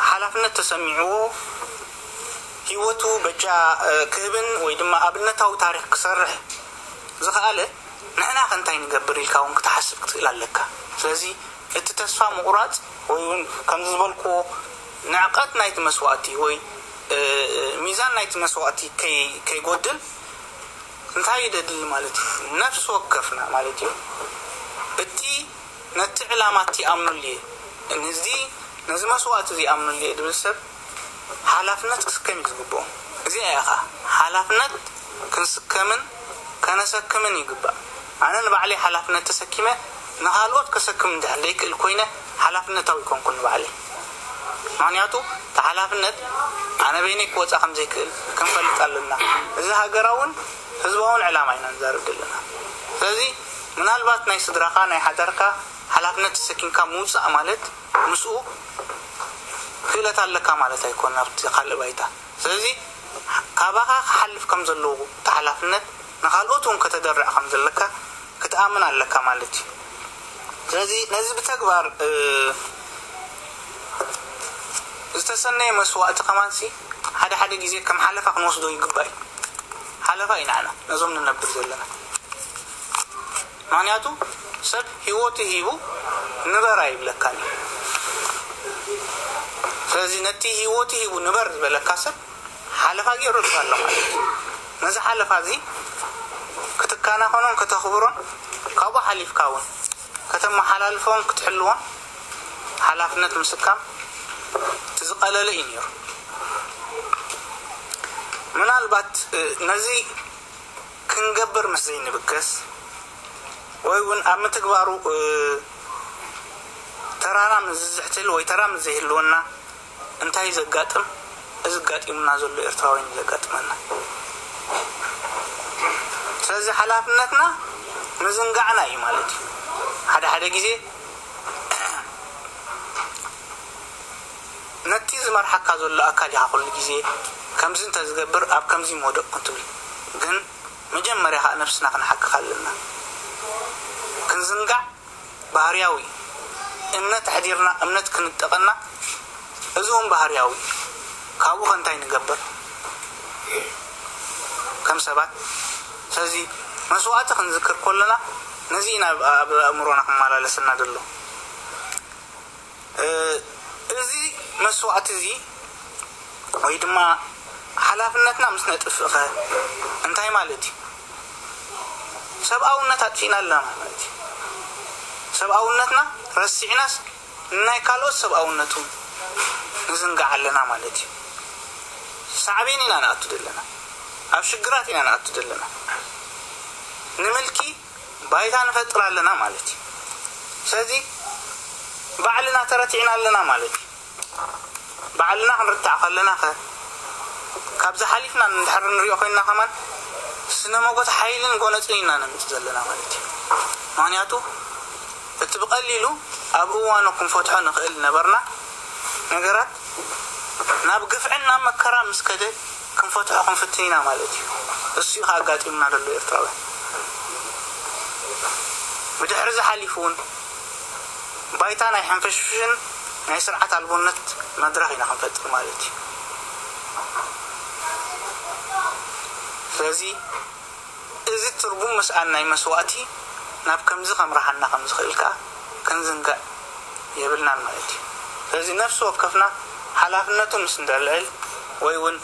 ሓላፍነት ተሰሚዕዎ ህይወቱ በጃ ክህብን ወይ ድማ ኣብነታዊ ታሪክ ክሰርሕ ዝኸኣለ ንሕና ከ እንታይ ንገብር ኢልካ እውን ክትሓስብ ክትክእል ኣለካ። ስለዚ እቲ ተስፋ ምቑራፅ ወይ እውን ከም ዝበልክዎ ንዕቀት ናይቲ መስዋእቲ ወይ ሚዛን ናይቲ መስዋእቲ ከይጎድል እንታይ ይደድሊ ማለት እዩ? ነፍሲ ወከፍና ማለት እዩ እቲ ነቲ ዕላማ እቲ ይኣምነሉ እየ፣ ነዚ ነዚ መስዋእቲ እዚ ይኣምነሉ እየ ዝብል ሰብ ሓላፍነት ክስከም እዩ ዝግብኦ። እዚኣ እያ ከዓ ሓላፍነት ክንስከምን ከነሰክምን ይግባእ። ኣነ ንባዕለይ ሓላፍነት ተሰኪመ ንኻልኦት ከሰክም እንድሕር ዘይክእል ኮይነ ሓላፍነታዊ ይኮንኩ ንባዕለይ። ምክንያቱ እቲ ሓላፍነት ኣነ በይነይ ክወፃ ከም ዘይክእል ክንፈልጥ ኣለና። እዚ ሃገራውን ህዝባውን ዕላማ ኢና ንዛረብ ዘለና። ስለዚ ምናልባት ናይ ስድራኻ ናይ ሓዳርካ ሓላፍነት ተሰኪምካ ምውፃእ ማለት ምስኡ ክእለት ኣለካ ማለት ኣይኮን ኣብቲ ካልእ ባይታ። ስለዚ ካባኻ ክሓልፍ ከም ዘለዎ እቲ ሓላፍነት ንካልኦት እውን ከተደርዕ ከም ዘለካ ክትኣምን ኣለካ ማለት እዩ። ስለዚ ነዚ ብተግባር ዝተሰነየ መስዋእቲ ከማንሲ ሓደ ሓደ ግዜ ከም ሓለፋ ክንወስዶ ይግባእ እዩ። ሓለፋ ኢና ኢና ነዞም ንነብር ዘለና። ምክንያቱ ሰብ ህይወቱ ሂቡ ንበር ኣይብለካን እዩ። ስለዚ ነቲ ህይወቱ ሂቡ ንበር ዝበለካ ሰብ ሓለፋ ገይሩ ኣሎ ማለት እዩ። ነዚ ሓለፋ እዚ ክትከናኸኖን ከተኽብሮን ካብኡ ሓሊፍካ እውን ከተመሓላልፎን ክትሕልዎን ሓላፍነት ምስካም እቲ ዝቐለለ እዩ ነይሩ። ምናልባት ነዚ ክንገብር ምስ ዘይንብገስ ወይ እውን ኣብ ምትግባሩ ተራና ምስ ዝዝሕትል ወይ ተራ ምስ ዘይህልወና እንታይ ዘጋጥም እዚ ኣጋጢሙና ዘሎ ኤርትራውያን ዘጋጥመና። ስለዚ ሓላፍነትና ምዝንጋዕና እዩ ማለት እዩ። ሓደ ሓደ ግዜ ነቲ ዝመርሓካ ዘሎ ኣካል ኢኻ ኩሉ ግዜ ከምዚ እንተዝገብር ኣብ ከምዚ ምወደቅኩ ትብል። ግን መጀመርያ ከዓ ነብስና ክንሓክኽ ኣለና። ክንዝንጋዕ ባህርያዊ እምነት ኣሕዲርና እምነት ክንጠቐና እዚ እውን ባህርያዊ። ካብኡ ከ እንታይ ንገብር ከም ሰባት? ስለዚ መስዋእቲ ክንዝክር ከለና ነዚ ኢና ኣብ ኣእምሮና ክመላለሰና ዘሎ። እዚ መስዋእቲ እዚ ወይ ድማ ሓላፍነትና ምስ ነጥፍእኸ እንታይ ማለት እዩ? ሰብኣውነት ኣጥፊእና ኣለና ማለት እዩ። ሰብኣውነትና ረሲዕናስ ናይ ካልኦት ሰብኣውነቱ ንዝንጋዕ ኣለና ማለት እዩ። ሳዕቤን ኢና ንኣቱ ዘለና፣ ኣብ ሽግራት ኢና ንኣቱ ዘለና። ንምልኪ ባይታ ንፈጥር ኣለና ማለት እዩ። ስለዚ ባዕልና ተረቲዕና ኣለና ማለት እዩ። ባዕልና ክንርታዕ ከለና ከ ካብዚ ሓሊፍና እንድሕር ንሪኦ ኮይንና ከማን ስነ መጎት ሓይልን ጎነፅን ኢና ነምፅእ ዘለና ማለት እዩ። ምክንያቱ እቲ ብቐሊሉ ኣብ እዋኑ ክንፈትሖ ንኽእል ነበርና ነገራት ናብ ግፍዕን ናብ መከራ ምስ ከደ ክንፈትሖ ክንፍትን ኢና ማለት እዩ። እሱ እዩ ኣጋጢሙና ዘሎ ኤርትራውያን። ብድሕሪ ዝሓሊፉ እውን ባይታ ናይ ሕንፍሽፍሽን ናይ ስርዓት ኣልቦነት መድረኽ ኢና ክንፈጥር ማለት እዩ። ስለዚ እዚ ትርጉም ምስኣን ናይ መስዋእቲ ናብ ከምዚ ከምርሓና ከም ዝኽእል ከኣ ክንዝንግዕ የብልናን ማለት እዩ። ስለዚ ነፍሲ ወከፍና ሓላፍነቱ ምስ እንደልዕል ወይ እውን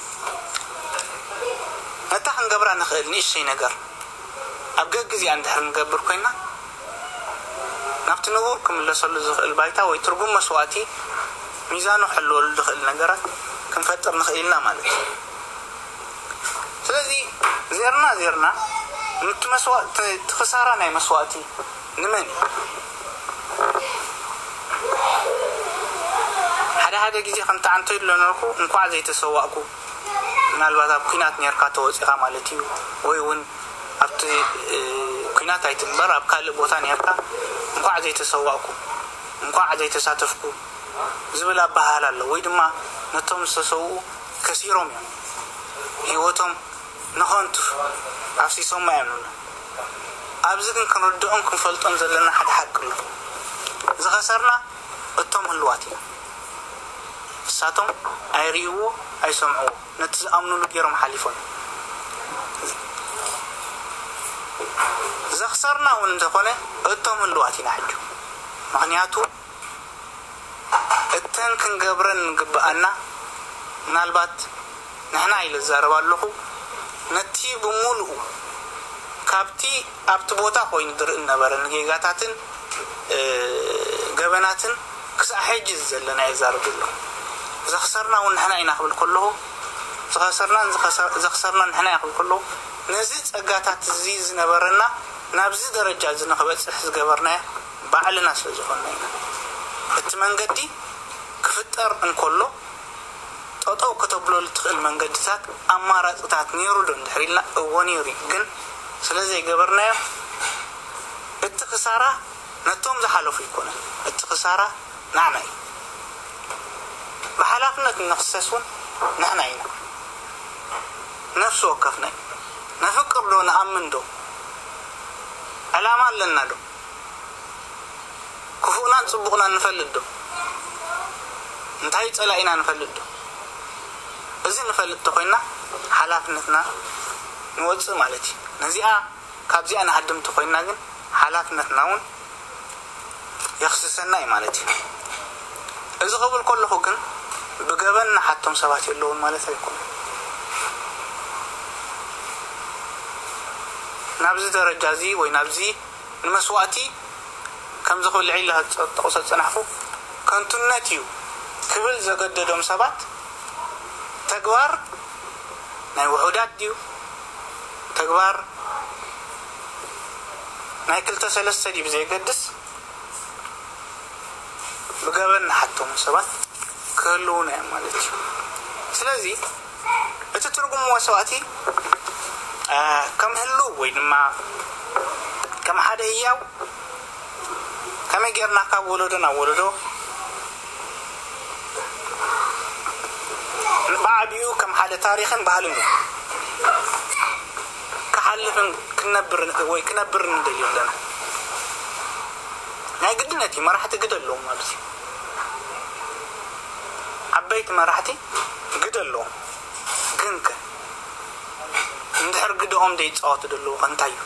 ነታ ክንገብራ ንኽእል ንእሽተይ ነገር ኣብ ገግዜኣ እንድሕር ንገብር ኮይና ናብቲ ንቡር ክምለሰሉ ዝኽእል ባይታ ወይ ትርጉም መስዋእቲ ሚዛኑ ክሕልወሉ ዝኽእል ነገራት ክንፈጥር ንኽእል ኢና ማለት እዩ። ስለዚ ዜርና ዜርና እቲ መስዋእቲ እቲ ክሳራ ናይ መስዋእቲ ንመን እዩ? ሓደ ሓደ ግዜ ከምቲ ዓንተይ ዝለነበርኩ እንኳዕ ዘይተሰዋእኩ፣ ምናልባት ኣብ ኲናት ኔርካ ተወፂኻ ማለት እዩ፣ ወይ እውን ኣብቲ ኩናት ኣይትንበር ኣብ ካልእ ቦታ ኔርካ እንኳዕ ዘይተሰዋእኩ እንኳዕ ዘይተሳተፍኩ ዝብል ኣበሃህላ ኣሎ። ወይ ድማ ነቶም ዝተሰውኡ ከሲሮም እዮም፣ ህይወቶም ንኸንቱ ኣፍሲሶማ እዮም ንብሎ። ኣብዚ ግን ክንርድኦም ክንፈልጦም ዘለና ሓደ ሓቂ ኣሎ። ዝኸሰርና እቶም ህልዋት ኢና። እሳቶም ኣይርእይዎ ኣይሰምዕዎ፣ ነቲ ዝኣምኑሉ ገይሮም ሓሊፎም። ዘኽሰርና እውን እንተኾነ እቶም ህልዋት ኢና ሕጂ። ምኽንያቱ እተን ክንገብረን ንግብኣና ምናልባት ንሕና ኢለ ዝዛረብ ኣለኹ ነቲ ብምሉኡ ካብቲ ኣብቲ ቦታ ኮይኑ ዝርኢ ነበረ ንጌጋታትን ገበናትን ክሳዕ ሕጂ ዘለና የዛርብ ኣሎ። ዘኽሰርና እውን ንሕና ኢና ክብል ከለኹ ዝኸሰርናን ዘኽሰርናን ንሕና ኢና ክብል ከለኹ ነዚ ፀጋታት እዚ ዝነበረና ናብዚ ደረጃ እዚ ንክበፅሕ ዝገበርናዮ ባዕልና ስለ ዝኾንና ኢና። እቲ መንገዲ ክፍጠር እንከሎ ጠጠው ከተብለሉ ትኽእል መንገድታት ኣማራፅታት ነይሩ ዶ እንድሕር ኢልና እዎ ነይሩ እዩ። ግን ስለ ዘይገበርናዮ እቲ ክሳራ ነቶም ዝሓለፉ ኣይኮነን። እቲ ክሳራ ንዓና እዩ። ብሓላፍነት እንኽሰስ እውን ንሕና ኢና። ነፍሲ ወከፍና እዩ። ነፍቅር ዶ ንኣምን ዶ ዕላማ ኣለና ዶ? ክፉእናን ፅቡቕናን ንፈልጥ ዶ? እንታይ ፀላኢና ንፈልጥ ዶ? እዚ ንፈልጥ ተኮይና ሓላፍነትና ንወፅእ ማለት እዩ። ነዚኣ ካብዚኣ ንሃድም ተኮይና ግን ሓላፍነትና እውን የኽስሰና እዩ ማለት እዩ። እዚ ክብል ከለኹ ግን ብገበን ንሓቶም ሰባት የለውን ማለት ኣይኮነን። ናብዚ ደረጃ እዚ ወይ ናብዚ ንመስዋእቲ ከምዚ ክብል ልዒለ ጠቕሶ ዝጸናሕኩ ከንቱነት እዩ ክብል ዘገደዶም ሰባት ተግባር ናይ ውሑዳት ድዩ ተግባር ናይ ክልተ ሰለስተ ድዩ ብዘየገድስ ብገበን ንሓቶም ሰባት ክህልዉና እዮም ማለት እዩ። ስለዚ እቲ ትርጉም መስዋእቲ ከም ህልው ወይ ድማ ከም ሓደ ህያው ከመይ ጌርና ካብ ወለዶ ናብ ወለዶ ብዓቢኡ ከም ሓደ ታሪኽን ባህልን እዩ ክሓልፍን ክነብር ወይ ክነብር ንደልዮ ኣለና። ናይ ግድነት እዩ መራሕቲ ግደ ኣለዎም ማለት እዩ። ዓበይቲ መራሕቲ ግደ ኣለዎም። ግን ከ እንድሕር ግደኦም ዘይፃወቱ ዘለዉ ከ እንታይ እዩ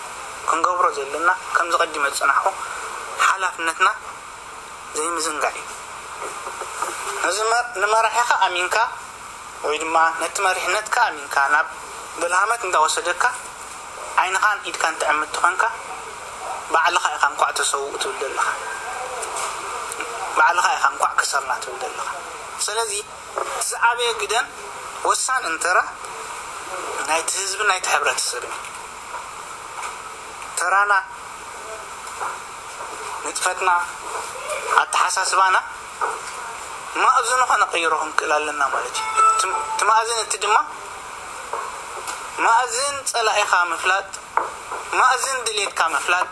ክንገብሮ ዘለና? ከምዚ ቀዲመ ዝፀናሕኩ ሓላፍነትና ዘይምዝንጋዕ እዩ። ነዚ ንመራሒኻ ኣሚንካ ወይ ድማ ነቲ መሪሕነትካ ኣሚንካ ናብ ብልሃመት እንዳወሰደካ ዓይንኻን ኢድካን ትዕምት ተኾንካ ባዕልኻ ኢኻ እንኳዕ ተሰውኡ ትብል ዘለኻ፣ ባዕልኻ ኢኻ እንኳዕ ከሰርና ትብል ዘለኻ። ስለዚ እቲ ዝዓበየ ግደን ወሳኒ እንተራ ናይቲ ህዝብን ናይቲ ሕብረተሰብን እዩ። ተራና፣ ንጥፈትና፣ ኣተሓሳስባና ማእዝኑ ከነቐይሮ ክንክእል ኣለና ማለት እዩ። እቲ ማእዝን እቲ ድማ ማእዝን ጸላኢኻ ምፍላጥ፣ ማእዝን ድሌትካ ምፍላጥ፣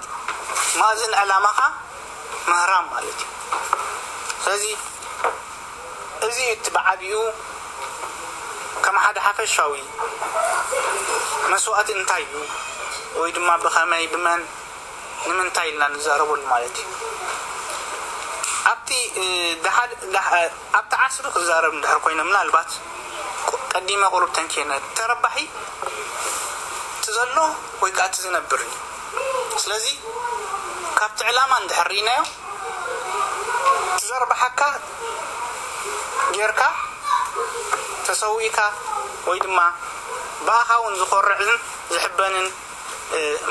ማእዝን ዕላማኻ ምህራም ማለት እዩ። ስለዚ እዚ እቲ ብዓቢኡ ከም ሓደ ሓፈሻዊ መስዋእቲ እንታይ እዩ ወይ ድማ ብኸመይ ብመን ንምንታይ ኢልና ንዛረበሉ ማለት እዩ። ኣብቲ ኣብቲ ዓስቢ ክዛረብ እንድሕር ኮይነ ምናልባት ቀዲመ ቁሩብ ተንኪነ ተረባሒ እቲ ዘሎ ወይ ከዓ እቲ ዝነብር እዩ። ስለዚ ካብቲ ዕላማ እንድሕር ርኢናዮ ትዘርብሓካ ጌርካ ተሰዊእካ ወይ ድማ ብኣኻ እውን ዝኾርዕን ዝሕበንን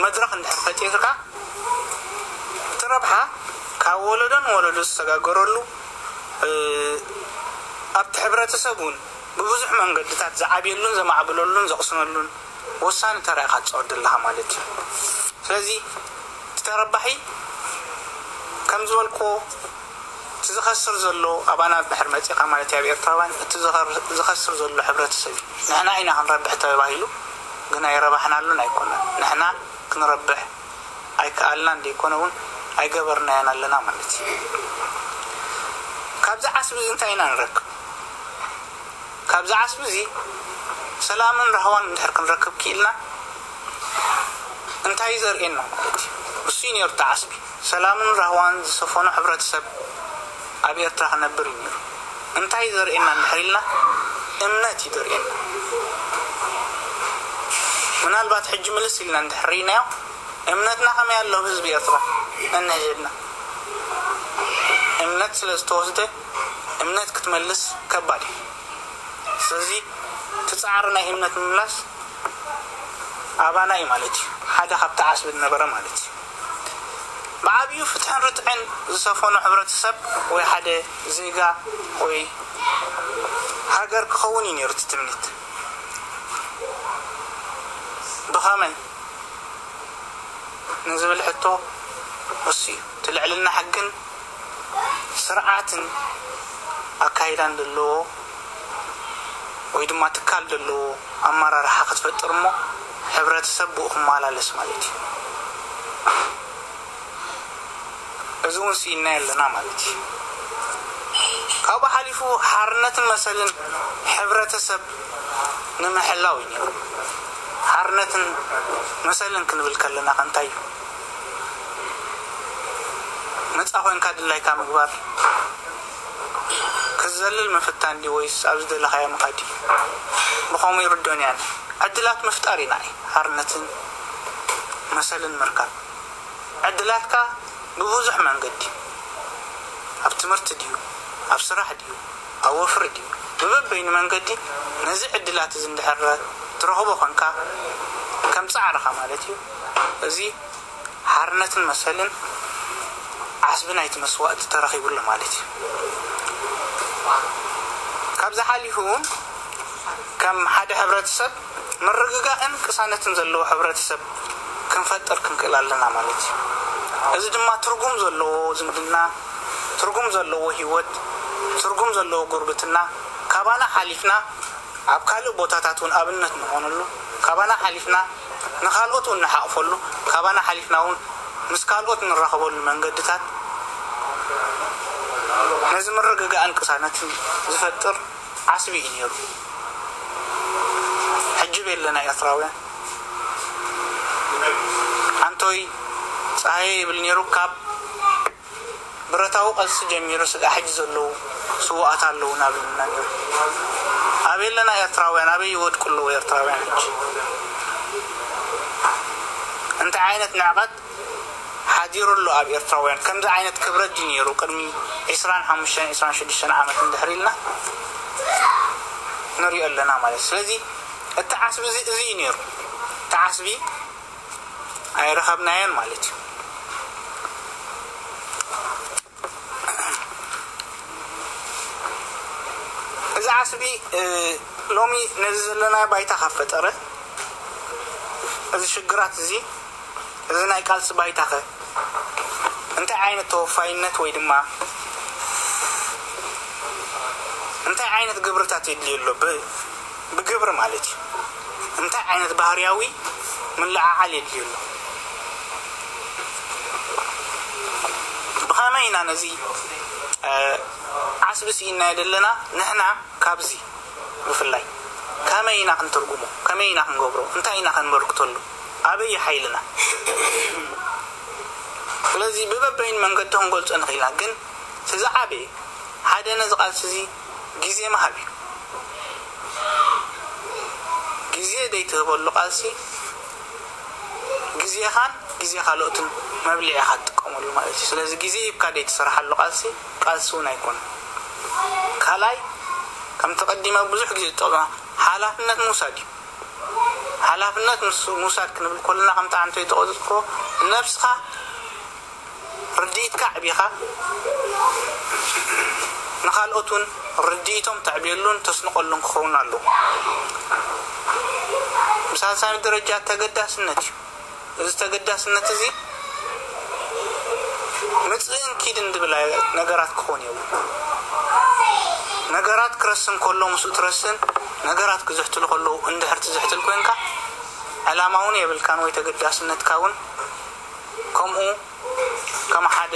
መድረኽ እንድሕር ፈጢርካ እቲ ረብሓ ካብ ወለዶ ንወለዶ ዝሰጋገረሉ ኣብቲ ሕብረተሰብ እውን ብብዙሕ መንገድታት ዝዓብየሉን ዘማዕብለሉን ዘቕስነሉን ወሳኒ ተራ ኢኻ ትፃወት ዘለኻ ማለት እዩ። ስለዚ እቲ ተረባሒ ከም ዝበልክዎ እቲ ዝኸስር ዘሎ ኣባና ድሕር መፂኻ ማለት እዩ ኣብ ኤርትራውያን እቲ ዝኸስር ዘሎ ሕብረተሰብ እዩ። ንሕና ኢና ክንረብሕ ተባሂሉ ግን ኣይረባሕናሉን ኣይኮነን። ንሕና ክንረብሕ ኣይከኣልናን ዘይኮነ እውን ኣይገበርናዮን ኣለና ማለት እዩ። ካብዚ ዓስቢ እዚ እንታይ ኢና ንረክብ? ካብዚ ዓስቢ እዚ ሰላምን ራህዋን እንድሕር ክንረክብ ክኢልና እንታይ እዩ ዘርእየና ማለት እዩ? እሱ እዩ ነይሩ እቲ ዓስቢ። ሰላምን ራህዋን ዝሰፈኖ ሕብረተሰብ ኣብ ኤርትራ ክነብር እዩ ነይሩ። እንታይ እዩ ዘርእየና እንድሕር ኢልና እምነት እዩ ዘርእየና። ምናልባት ሕጂ ምልስ ኢልና እንድሕር ርኢናዮ እምነትና ከመይ ኣሎ ህዝቢ ኤርትራ ነንሕድሕድና እምነት ስለ ዝተወስደ እምነት ክትመልስ ከባድ እዩ። ስለዚ እቲ ፃዕሪ ናይ እምነት ምምላስ ኣባና እዩ ማለት እዩ። ሓደ ካብቲ ዓስቢ ዝነበረ ማለት እዩ። ብዓብዩ ፍትሕን ርትዕን ዝሰፈኖ ሕብረተሰብ ወይ ሓደ ዜጋ ወይ ሃገር ክኸውን እዩ ነይሩ እቲ ትምኒት። ብኸመይ ንዝብል ሕቶ እሱ እዩ። እቲ ልዕልና ሕግን ስርዓትን ኣካይዳን ዘለዎ ወይ ድማ ትካል ዘለዎ ኣመራርሓ ክትፈጥር እሞ ሕብረተሰብ ብኡ ክመላለስ ማለት እዩ። እዚ እውን ስኢናዮ ኣለና ማለት እዩ። ካብኡ ሓሊፉ ሓርነትን መሰልን ሕብረተሰብ ንምሕላው እዩ ነይሩ። ሓርነትን መሰልን ክንብል ከለና ከ እንታይ እዩ? ነፃ ኮይንካ ድላይካ ምግባር፣ ክትዘልል ምፍታን ድዩ ወይስ ኣብ ዝደለኻዮ ምኻድ እዩ? ብኸምኡ ይርዶን እያን ዕድላት ምፍጣር ኢና ሓርነትን መሰልን ምርካብ። ዕድላትካ ብብዙሕ መንገዲ፣ ኣብ ትምህርቲ ድዩ፣ ኣብ ስራሕ ድዩ፣ ኣብ ወፍሪ ድዩ፣ ብበበይኑ መንገዲ ነዚ ዕድላት እዚ እንድሕር ትረኽቦ ኮንካ ከም ፃዕርኻ ማለት እዩ። እዚ ሓርነትን መሰልን ዓስቢ ናይቲ መስዋእቲ ተረኺቡሉ ማለት እዩ። ካብዚ ሓሊፉ እውን ከም ሓደ ሕብረተሰብ ምርግጋእን ቅሳነትን ዘለዎ ሕብረተሰብ ክንፈጥር ክንክእል ኣለና ማለት እዩ። እዚ ድማ ትርጉም ዘለዎ ዝምድና፣ ትርጉም ዘለዎ ህይወት፣ ትርጉም ዘለዎ ጉርብትና ካባና ሓሊፍና ኣብ ካልእ ቦታታት እውን ኣብነት ንኾነሉ፣ ካባና ሓሊፍና ንኻልኦት እውን ንሓቕፈሉ፣ ካባና ሓሊፍና እውን ምስ ካልኦት ንራኸበሉ መንገድታት ነዚ ምርግጋእን ቅሳነትን ዝፈጥር ዓስቢ እዩ ነይሩ። ሕጂ ቤለና ኤርትራውያን ኣንቶይ ፀሃየ ይብል ነይሩ። ካብ ብረታዊ ቃልሲ ጀሚሩ ስጋዕ ሕጂ ዘለዉ ስውኣት ኣለዉ ናብልና ነይሩ። ኣበይ ኣለና ኤርትራውያን? ኣበይ ይወድቁ ኣለዉ ኤርትራውያን ሕጂ? እንታይ ዓይነት ንዕቐት ሓዲሩ ኣሎ ኣብ ኤርትራውያን? ከምዚ ዓይነት ክብረት ድዩ ነይሩ ቅድሚ ዒስራን ሓሙሽተን ዒስራን ሽዱሽተን ዓመት እንድሕር ኢልና ንሪኦ ኣለና ማለት። ስለዚ እቲ ዓስቢ እዚ፣ እዚ እዩ ነይሩ። እቲ ዓስቢ ኣይረኸብናዮን ማለት እዩ። እዚ ዓስቢ ሎሚ ነዚ ዘለና ባይታ ካብ ፈጠረ፣ እዚ ሽግራት እዚ፣ እዚ ናይ ቃልሲ ባይታ ከ እንታይ ዓይነት ተወፋይነት ወይ ድማ እንታይ ዓይነት ግብርታት የድልዮ ኣሎ? ብ- ብግብሪ ማለት እዩ። እንታይ ዓይነት ባህርያዊ ምልዓዓል የድልዮ ኣሎ? ብኸመይ ኢና ነዚ ዓስቢ ስኢናዮ ዘለና? ንሕና ካብዚ ብፍላይ ከመይ ኢና ክንትርጉሞ? ከመይ ኢና ክንገብሮ? እንታይ ኢና ክንበርክተሉ? ኣበይ ሓይልና? ስለዚ ብበበይን መንገዲ ክንገልጾ ንኽእል ኢና። ግን እቲ ዝዓበየ ሓደ ነዚ ቃልሲ እዚ ግዜ ምሃብ እዩ። ግዜ ዘይትህበሉ ቃልሲ ግዜኻን ግዜ ካልኦትን መብልዒ ኢኻ ትጥቀመሉ ማለት እዩ። ስለዚ ግዜ ሂብካ ዘይትሰርሓሉ ቃልሲ ቃልሲ እውን ኣይኮነን። ካልኣይ ከምቲ ቀዲመ ብዙሕ ግዜ ዝጠቕመ ሓላፍነት ምውሳድ እዩ። ሓላፍነት ምስ ምውሳድ ክንብል ከለና ከምቲ ኣንተ ዝተቆፅኮ ነብስኻ ርድኢትካ ኣዕቢኻ ንኻልኦት እውን ርድኢቶም ተዕብየሉን ተስንቀሉን ክኸውን ኣለዎ። ብሳልሳይ ደረጃ ተገዳስነት እዩ። እዚ ተገዳስነት እዚ ምፅእን ኪድን ዝብል ነገራት ክኾን የብሉ። ነገራት ክረስን ከሎ ምስኡ ትረስን፣ ነገራት ክዝሕትሉ ከለዉ እንድሕር ትዝሕትል ኮንካ ዕላማ እውን የብልካን ወይ ተገዳስነትካ እውን ከምኡ ከም ሓደ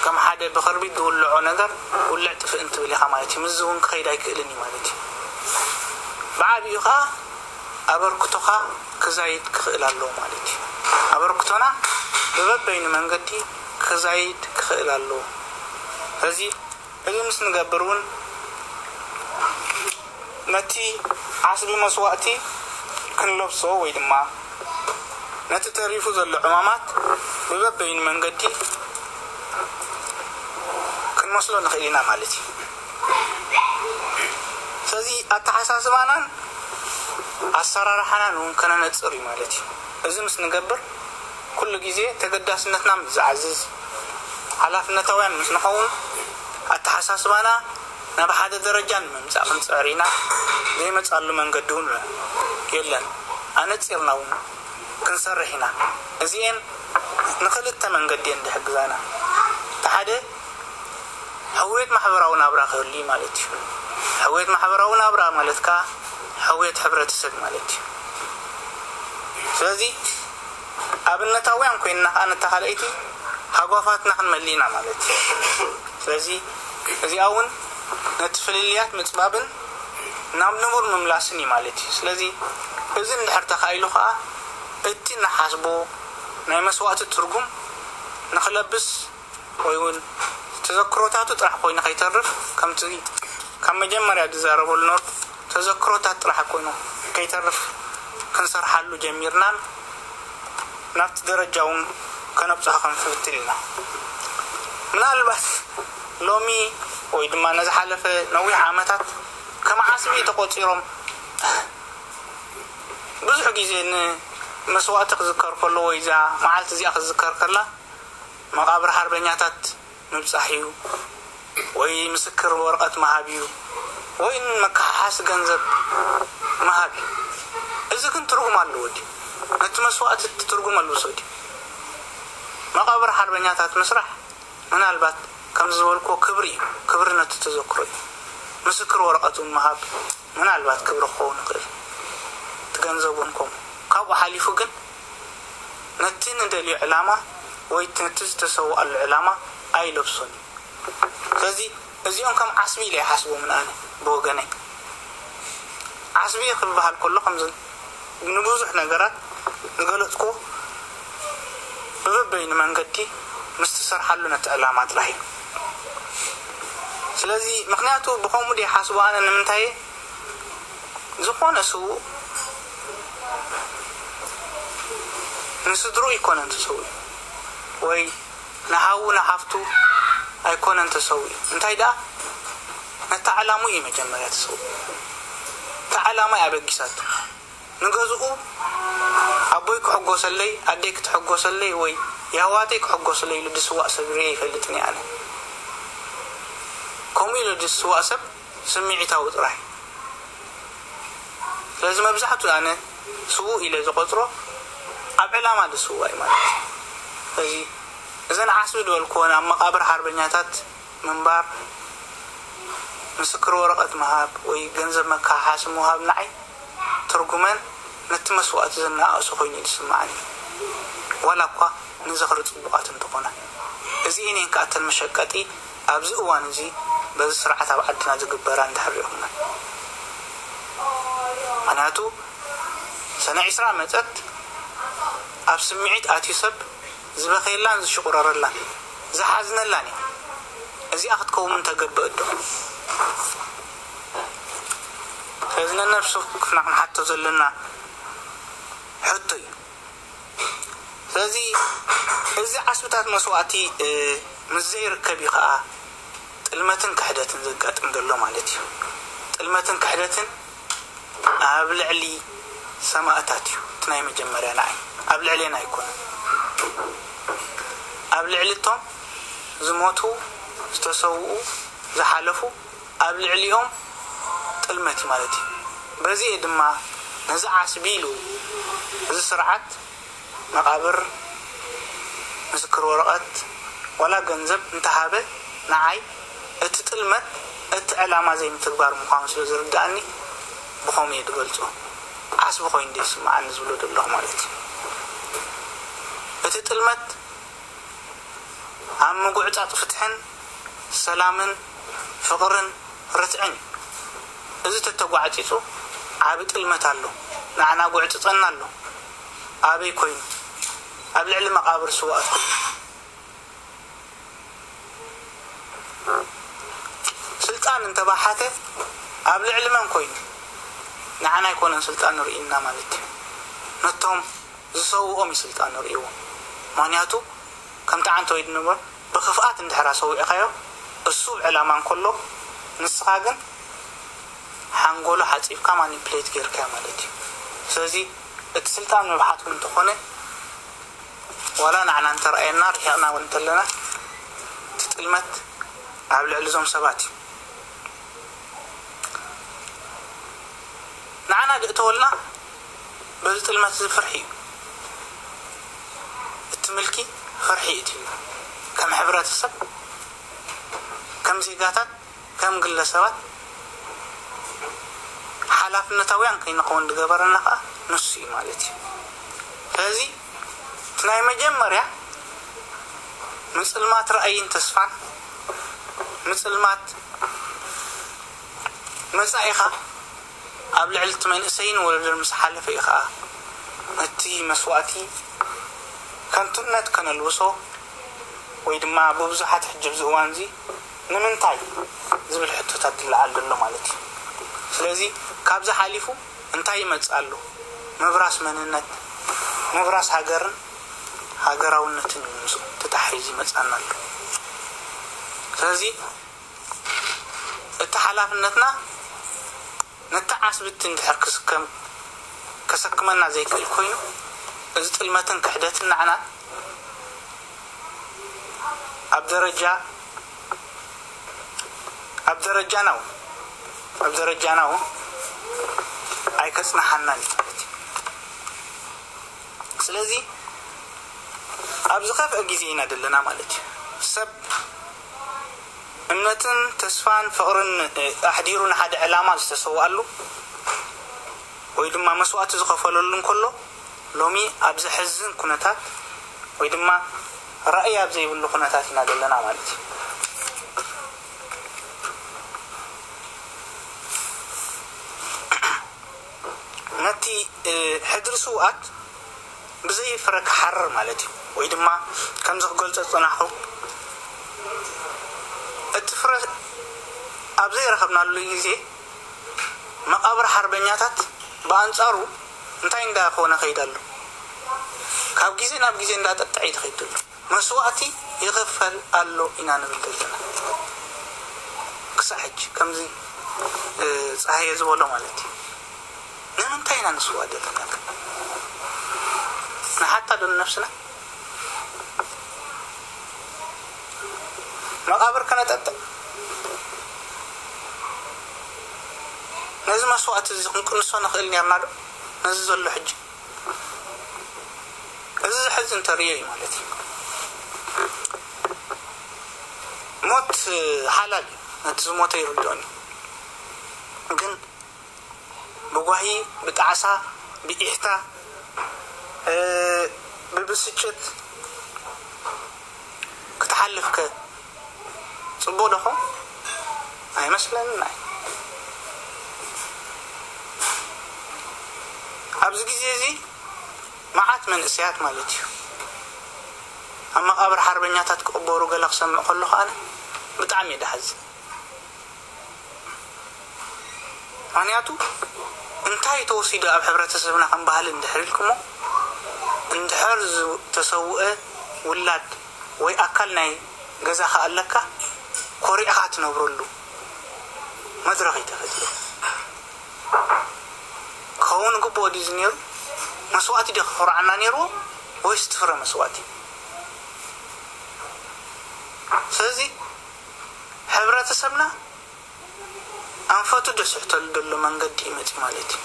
ከም ሓደ ብኸርቢት ዝውልዖ ነገር ውልዕ ጥፍእ እንትብል ኢኻ ማለት እዩ። ምስዚ እውን ክኸይድ ኣይክእልን እዩ ማለት እዩ። ብዓብዩ ከዓ ኣበርክቶኻ ክዛይድ ክኽእል ኣለዎ ማለት እዩ። ኣበርክቶና ብበበይኑ መንገዲ ክዛይድ ክኽእል ኣለዎ። እዚ እዚ ምስ ንገብር እውን ነቲ ዓስቢ መስዋእቲ ክንለብሶ ወይ ድማ ነቲ ተሪፉ ዘሎ ዕማማት ብበበይኑ መንገዲ ክንመስሎ ንኽእል ኢና ማለት እዩ። ስለዚ ኣተሓሳስባናን ኣሰራርሓናን እውን ከነነፅር እዩ ማለት እዩ። እዚ ምስ ንገብር ኩሉ ግዜ ተገዳስነትና ምስ ዝዓዝዝ፣ ሓላፍነታውያን ምስ ንኸውን ኣተሓሳስባና ናብ ሓደ ደረጃ ንምምፃእ ክንፅዕር ኢና። ዘይመፃሉ መንገዲ እውን የለን። ኣነፂርና እውን ክንሰርሕ ኢና። እዚኤን ንኽልተ መንገዲ እየን ዝሕግዛና። እቲ ሓደ ሕውየት ማሕበራዊ ናብራ ክህሉ እዩ ማለት እዩ። ሕውየት ማሕበራዊ ናብራ ማለት ከዓ ሕውየት ሕብረተሰብ ማለት እዩ። ስለዚ ኣብነታውያን ኮይንና ከዓ ነታ ካልኣይቲ ሃጓፋትና ክንመልእ ኢና ማለት እዩ። ስለዚ እዚኣ እውን ነቲ ፍልልያት ምፅባብን ናብ ንቡር ምምላስን እዩ ማለት እዩ። ስለዚ እዚ እንድሕር ተኻኢሉ ከዓ እቲ ንሓስቦ ናይ መስዋእቲ ትርጉም ንክለብስ ወይ እውን ተዘክሮታቱ ጥራሕ ኮይኑ ከይተርፍ፣ ከምቲ ካብ መጀመርያ ዝዛረበሉ ነበርኩ፣ ተዘክሮታት ጥራሕ ኮይኑ ከይተርፍ ክንሰርሓሉ ጀሚርናን ናብቲ ደረጃ እውን ከነብፅሖ ክንፍትን ኢና። ምናልባት ሎሚ ወይ ድማ ነዚ ሓለፈ ነዊሕ ዓመታት ከም ዓስቢ ተቆፂሮም ብዙሕ ግዜ ንመስዋእቲ ክዝከር ከሎ ወይ እዛ መዓልቲ እዚኣ ክዝከር ከላ መቓብር ሓርበኛታት ምብፃሕ እዩ ወይ ምስክር ወረቐት ምሃብ እዩ ወይ መከሓሓሲ ገንዘብ ምሃብ እዩ። እዚ ግን ትርጉም ኣለዎ ድዩ? ነቲ መስዋእቲ ትርጉም ኣልብሶ ድዩ? መቓብር ሓርበኛታት ምስራሕ ምናልባት ከምዚ ዝበልክዎ ክብሪ እዩ፣ ክብሪ ነቲ ተዘክሮ እዩ። ምስክር ወረቐት እውን ምሃብ ምናልባት ክብሪ ክኸውን ይኽእል፣ እቲ ገንዘብ እውን ከምኡ። ካብኡ ሓሊፉ ግን ነቲ ንደልዮ ዕላማ ወይ ነቲ ዝተሰውኣሉ ዕላማ ኣይለብሶን እዩ። ስለዚ እዚኦም ከም ዓስቢ ኢለ ይሓስቦምን ኣነ ብወገነይ። ዓስቢ ክበሃል ከሎ ከምዚ ንብዙሕ ነገራት ዝገለፅኩ ብበበይኑ መንገዲ ምስ ትሰርሓሉ ነቲ ዕላማ ጥራሕ እዩ። ስለዚ ምክንያቱ ብኸምኡ ደ ሓስቦ ኣነ ንምንታይ ዝኾነ ስውእ ንስድሩ ይኮነን ተሰውኡ ወይ ንሓዉ ንሓፍቱ ኣይኮነን ተሰውኡ። እንታይ ደኣ ነታ ዕላሙ እዩ መጀመርያ ተሰውኡ። እታ ዕላማ እዩ ኣበጊሳቱ። ንገዝኡ ኣቦይ ክሕጎሰለይ ኣደይ ክትሕጎሰለይ ወይ የህዋተይ ክሕጎስለይ ኢሉ ድስዋእ ሰብ ርየ ይፈልጥን ኣነ። ከምኡ ዝስዋእ ሰብ ስምዒታዊ ጥራሕ። ስለዚ መብዛሕቱ ኣነ ስዉእ ኢለ ዝቆፅሮ ኣብ ዕላማ ዝስዋእ እዩ ማለት እዩ። ስለዚ እዘን ዓስቢ ዝበልክወን ኣብ መቃብር ሓርበኛታት ምንባር፣ ምስክር ወረቐት ምሃብ ወይ ገንዘብ መካሓሲ ምሃብ ንዓይ ትርጉመን ነቲ መስዋእቲ ዘነኣእሱ ኮይኑ እዩ ዝስምዓኒ፣ ዋላ እኳ ንዝኽሪ ጽቡቓት እንተኾና። እዚኤን እየን ከኣ እተን መሸቀጢ ኣብዚ እዋን እዚ በዚ ስርዓት ኣብ ዓድና ዝግበራ እንድሕር ሪኦምና። ምኽንያቱ ሰነ ዒስራ መጸት፣ ኣብ ስምዒት ኣትዩ ሰብ ዝበኸየላን ዝሽቑረረላን ዝሓዝነላን እያ። እዚኣ ክትከውን ተገብእ ዶ? ስለዚ ነነብሱ ክፍና ክንሓቶ ዘለና ሕቶ እዩ። ስለዚ እዚ ዓስብታት መስዋእቲ ምስ ዘይርከብ እዩ ከዓ ጥልመትን ክሕደትን ዘጋጥም ዘሎ ማለት እዩ። ጥልመትን ክሕደትን ኣብ ልዕሊ ሰማእታት እዩ እቲ ናይ መጀመርያ ንዓይ፣ ኣብ ልዕሌና ኣይኮነን። ኣብ ልዕሊ እቶም ዝሞቱ፣ ዝተሰውኡ፣ ዝሓለፉ ኣብ ልዕሊኦም ጥልመት እዩ ማለት እዩ። በዚ እየ ድማ ነዚ ዓስቢ ኢሉ እዚ ስርዓት መቓብር፣ ምስክር ወረቐት፣ ዋላ ገንዘብ እንተሃበ ንዓይ እቲ ጥልመት እቲ ዕላማ ዘይምትግባር ምዃኑ ስለ ዝርድኣኒ ብኸምኡ እየ ዝገልጾ። ዓስቢ ኮይኑ ደይስምዓኒ ዝብሎ ዘለኹ ማለት እዩ። እቲ ጥልመት ኣብ ምጉዕጻጽ ፍትሕን ሰላምን ፍቕርን ርትዕን እዩ። እዚ ተተጓዕጺጹ ዓቢ ጥልመት ኣሎ። ንዓና ጉዕጽጸና ኣሎ። ኣበይ ኮይኑ? ኣብ ልዕሊ መቓብር ስውኣት ኮይኑ። ስልጣን እንተባሓተ ኣብ ልዕሊ መን ኮይኑ? ንዓና ኣይኮነን ስልጣን ንርእይና ማለት እዩ። ነቶም ዝሰውኦም እዩ ስልጣን ንርእይዎ። ምኽንያቱ ከምቲ ዓንተ ወይ ድንበር ብኽፍኣት እንድሕራ ሰዊዕካዮ እሱ ብዕላማ እንከሎ ንስኻ ግን ሓንጎሎ ሓጺብካ ማኒፕሌት ጌርካዮ ማለት እዩ። ስለዚ እቲ ስልጣን ምብሓት እውን እንተኾነ ዋላ ንዓና እንተረኣየና ርሒቕና እውን እንተለና እቲ ጥልመት ኣብ ልዕሊ እዞም ሰባት እዩ። ንዓና ዝእተወልና በዚ ጥልመት እዚ ፍርሒ እዩ። እቲ ምልኪ ፍርሒ እዩ። ከም ሕብረተሰብ፣ ከም ዜጋታት፣ ከም ግለሰባት ሓላፍነታውያን ከይንኸውን ዝገበረና ከዓ ንሱ እዩ ማለት እዩ። ስለዚ እቲ ናይ መጀመርያ ምጽልማት ራእይን ተስፋን፣ ምጽልማት መጻኢኻ ኣብ ልዕሊ እቲ መንእሰይን ወለዶን ምስ ሓለፈ እዩ ከዓ ነቲ መስዋእቲ ከንቱነት ከነልብሶ ወይ ድማ ብብዙሓት ሕጂ ኣብዚ እዋን እዚ ንምንታይ ዝብል ሕቶታት ዝለዓል ዘሎ ማለት እዩ። ስለዚ ካብዚ ሓሊፉ እንታይ ይመጽእ ኣሎ? ምብራስ መንነት፣ ምብራስ ሃገርን ሃገራውነትን እዩ ምስኡ ተታሒዙ ይመጽኣና ኣሎ። ስለዚ እቲ ሓላፍነትና ነቲ ዓስብቲ እንድሕር ክስከም ከሰክመና ዘይክእል ኮይኑ እዚ ጥልመትን ክሕደትን ንዓና ኣብ ደረጃ ኣብ ደረጃና እውን ኣብ ደረጃና እውን ኣይከጽንሓናን እዩ ማለት እዩ። ስለዚ ኣብ ዝኸፍአ ግዜ ኢና ዘለና ማለት እዩ። ሰብ እምነትን ተስፋን ፍቕርን ኣሕዲሩ ንሓደ ዕላማ ዝተሰውኣሉ ወይ ድማ መስዋእቲ ዝኸፈለሉ እንከሎ ሎሚ ኣብ ዘሕዝን ኩነታት ወይ ድማ ራእይ ኣብ ዘይብሉ ኩነታት ኢና ዘለና ማለት እዩ። ነቲ ሕድሪ ስውኣት ብዘይ ፍረ ክሓርር ማለት እዩ። ወይ ድማ ከምዚ ክገልጾ ዝጸናሕኩ እቲ ፍረ ኣብ ዘይረኸብናሉ ግዜ መቓብር ሓርበኛታት ብኣንጻሩ እንታይ እንዳኾነ ከይድ ኣሎ? ካብ ግዜ ናብ ግዜ እንዳጠጥዐ እዩ ዝኸይድ ዘሎ። መስዋእቲ ይኽፈል ኣሎ ኢና ንብል ዘለና። ክሳዕ ሕጂ ከምዚ ጸሃየ ዝበሎ ማለት እዩ። ንምንታይ ኢና ንስዋእ ዘለና? ንሓታ ዶ ንነብስና? መቓብር ከነጠጥዕ ነዚ መስዋእቲ እዚ ክንቅንሶ ንኽእል ኔርና ዶ? ነዚ ዘሎ ሕጂ እዚ ዝሕዝን ተርእዮ እዩ ማለት እዩ። ሞት ሓላል እዩ፣ ነቲ ዝሞተ ይርድኦኒ። ግን ብጓሂ፣ ብጣዕሳ፣ ብኢሕታ፣ ብብስጭት ክትሓልፍከ ጽቡቕ ዶኾ? ኣይመስለንን። ኣይ ኣብዚ ግዜ እዚ መዓት መንእሰያት ማለት እዩ ኣብ መቓብር ሓርበኛታት ክቕበሩ ገለ ክሰምዕ ከለኹ ኣነ ብጣዕሚ እየ ድሓዝን። ምኽንያቱ እንታይ ተወሲዱ ኣብ ሕብረተሰብና ከም ባህሊ እንድሕር ኢልኩሞ፣ እንድሕር ዝተሰውአ ውላድ ወይ ኣካል ናይ ገዛኻ ኣለካ፣ ኮሪዕኻ ትነብረሉ መድረኽ እዩ ተፈጢሩ። ክኸውን ግብኦ ድዩ እዚ ነይሩ? መስዋእቲ ድዩ ክኾርዓና ነይርዎ ወይስ ትፍረ መስዋእቲ? ስለዚ ሕብረተሰብና ኣንፈቱ ደስሕተሉ ዘሎ መንገዲ እዩ መፂኡ ማለት እዩ።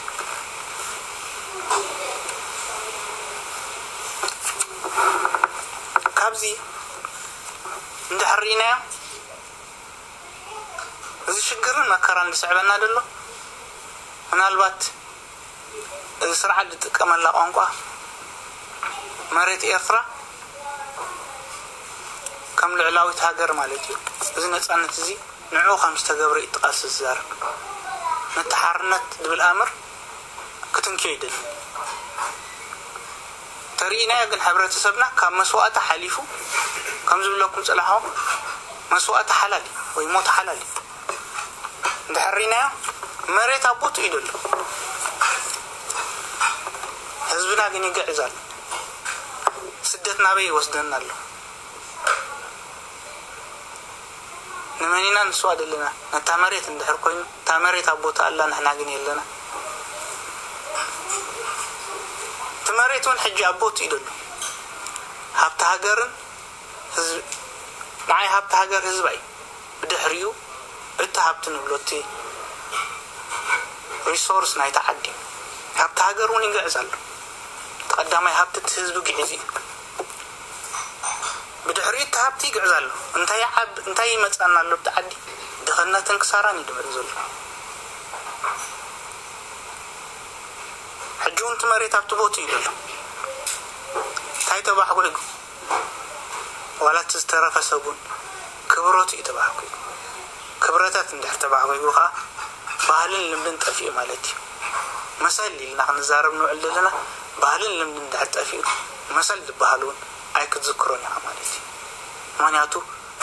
ካብዚ እንድሕር ርኢናዮ፣ እዚ ሽግርን መከራን ዝስዕበና ዘሎ ምናልባት እዚ ስርዓት ዝጥቀመላ ቋንቋ መሬት ኤርትራ ከም ልዕላዊት ሃገር ማለት እዩ። እዚ ነጻነት እዚ ንዕኡ ከም ዝተገብረ እዩ እቲ ቃልሲ ዝዛረብ። ነቲ ሓርነት ዝብል ኣምር ክትንክዮ ይደሊ። ተርእናዮ ግን ሕብረተሰብና ካብ መስዋእቲ ሓሊፉ ከም ዝብለኩም ጽላሖ መስዋእቲ ሓላል እዩ ወይ ሞት ሓላል እዩ። እንድሕር ርኢናዮ መሬት ኣብ ቦትኡ እዩ ዘሎ። ህዝብና ግን ይግዕዝ ኣሎ። ስደት ናበይ ይወስደና ኣሎ? ንመን ኢና ንስዋ ዘለና? ነታ መሬት እንድሕር ኮይኑ እታ መሬት ኣብ ቦታ ኣላ፣ ንሕና ግን የለና። እቲ መሬት እውን ሕጂ ኣብ ቦትኡ እዩ ዘሎ። ሃብቲ ሃገርን ህዝብ ንዓይ ሃብቲ ሃገር ህዝባ እዩ። ብድሕሪኡ እቲ ሃብቲ ንብሎ እቲ ሪሶርስ ናይቲ ዓዲ እዩ። ሃብቲ ሃገር እውን ይግዕዝ ኣሎ። እቲ ቀዳማይ ሃብቲ እቲ ህዝቢ ግዕዝ እዩ። ብድሕሪኡ እቲ ሃብቲ ይግዕዝ ኣሎ። እንታይ ይዓብ እንታይ ይመፅኣና ኣሎ ኣብቲ ዓዲ? ድኽነትን ክሳራን እዩ ድመፅ ዘሎ። ሕጂ እውን እቲ መሬት ኣብቲ ቦትኡ እዩ ዘሎ። እንታይ ተባሕጒ ዋላ እቲ ዝተረፈ ሰብ እውን ክብረቱ እዩ ተባሕጒ። ክብረታት እንድሕር ተባሕጒ ከዓ ባህልን ልምድን ጠፊኡ ማለት እዩ። መሰል ኢልና ክንዛረብ ንውዕል ዘለና ባህልን ልምድን እንድሕር ጠፊኡ መሰል ዝበሃል እውን ኣይክትዝክሮን ኢኻ ማለት እዩ። ምክንያቱ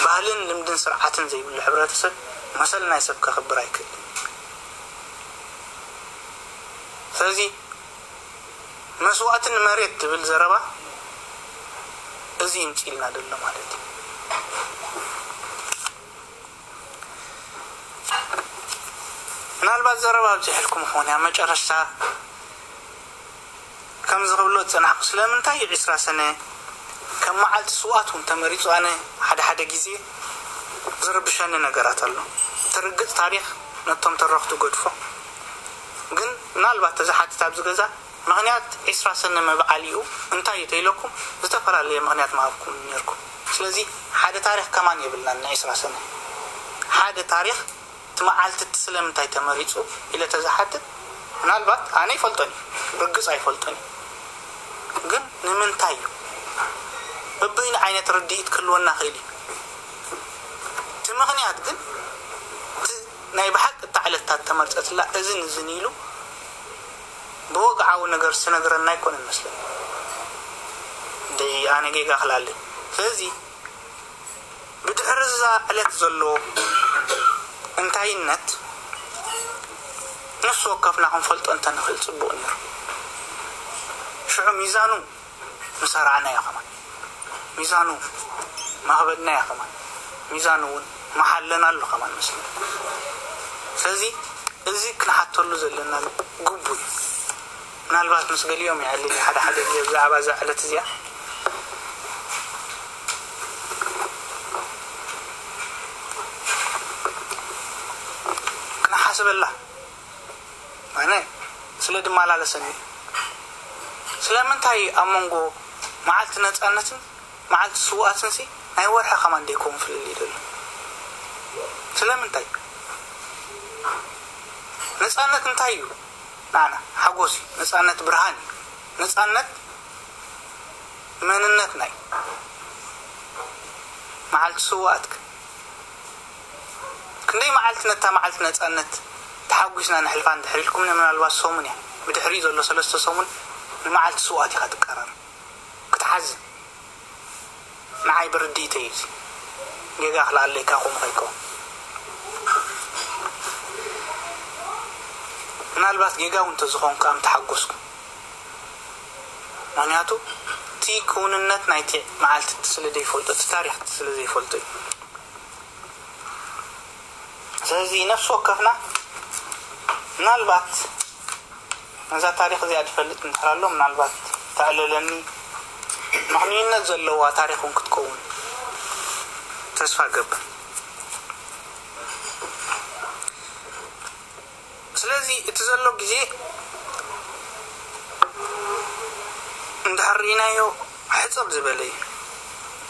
ባህልን ልምድን ስርዓትን ዘይብሉ ሕብረተሰብ መሰል ናይ ሰብ ከኽብር ኣይክእልን። ስለዚ መስዋእትን መሬት ዝብል ዘረባ እዚ ይምፅልና ዘሎ ማለት እዩ። ምናልባት ዘረባ ኣብዚሕልኩም ይኸውን ኣብ መጨረሽታ ከምዚ ክብሎ ዝፀናሕኩ ስለምንታይ እዩ ዕስራ ሰነ ከም መዓልቲ ስውኣት እውን ተመሪፁ ኣነ ሓደ ሓደ ግዜ ዝርብሸኒ ነገራት ኣሎ። ትርግፅ ታሪክ ነቶም ተረኽቱ ገድፎ። ግን ምናልባት ተዝሓትት ኣብዚ ገዛ ምኽንያት ዕስራ ሰነ መብዓሊኡ እንታይ እዩ ተይለኩም ዝተፈላለየ ምኽንያት ምሃብኩም ነርኩም። ስለዚ ሓደ ታሪክ ከማን የብልናን ንዕስራ ሰነ ሓደ ታሪክ እቲ መዓልቲ እቲ ስለምንታይ ተመሪፁ ኢለ ተዝሓትት ምናልባት ኣነ ይፈልጦን እዩ ርግፅ ኣይፈልጦን እዩ። ግን ንምንታይ እዩ በበይኑ ዓይነት ርድኢት ክህልወና ክእል እዩ። እቲ ምኽንያት ግን እቲ ናይ ብሓቂ እታ ዕለታት ተመርፀትላ እዝን እዝን ኢሉ ብወግዓዊ ነገር ዝተነግረና ኣይኮነን መስለኒ። እንደ ኣነ ጌጋ ክላለ ስለዚ ብድሕሪ እዛ ዕለት ዘሎ እንታይነት ነፍሲ ወከፍና ክንፈልጦ እንተንኽእል ፅቡቕ ነይሩ። ሽዑ ሚዛኑ ምሰራዕናዮ ከማን ሚዛኑ ማኽበድናዮ ከማን ሚዛኑ እውን መሓለናሉ ከማን መስሉ። ስለዚ እዚ ክንሓተሉ ዘለና ግቡ እዩ። ምናልባት ምስ ገሊኦም ይዕልል ሓደ ሓደ ግዜ ብዛዕባ እዛ ዕለት እዚኣ ክንሓስበላ ኣነ ስለ ድመላለሰኒ፣ ስለምንታይ ኣብ መንጎ መዓልቲ ነጻነትን መዓልቲ ስውኣትንሲ ናይ ወርሒ ከማን ደይከውን ፍልልይ ዘሎ? ስለምንታይ? ነጻነት እንታይ እዩ? ንዓና ሓጎስ እዩ። ነጻነት ብርሃን እዩ። ነጻነት መንነትና እዩ። መዓልቲ ስውኣትክ ክንደይ መዓልቲ ነታ መዓልቲ ነጻነት ተሓጒስና ንሕልፋ እንድሕር ኢልኩም፣ ምናልባት ሰሙን እያ፣ ብድሕሪኡ ዘሎ ሰለስተ ሰሙን ንመዓልቲ ስውኣት ኢኻ ትቀራረብ። ክትሓዝን ንዓይ ብርድኢተይ እዩ። ጌጋ ክልኣለይካ ከምኡ ከይከውን፣ ምናልባት ጌጋ እውን እንተዝኸውን ከዓ ምተሓጎስኩ። ምክንያቱ እቲ ክውንነት ናይቲ መዓልቲ እቲ ስለ ዘይፈልጦ፣ እቲ ታሪኽ እቲ ስለ ዘይፈልጦ እዩ። ስለዚ ነፍሲ ወከፍና ምናልባት ነዛ ታሪኽ እዚኣ ዝፈልጥ እንድሕር ኣሎ፣ ምናልባት ተዕለለኒ፣ ምኽንዩነት ዘለዋ ታሪኽ እውን ክትከውን ተስፋ ገብር። ስለዚ እቲ ዘሎ ግዜ እንድሕር ርኢናዮ ሕጽር ዝበለ እዩ።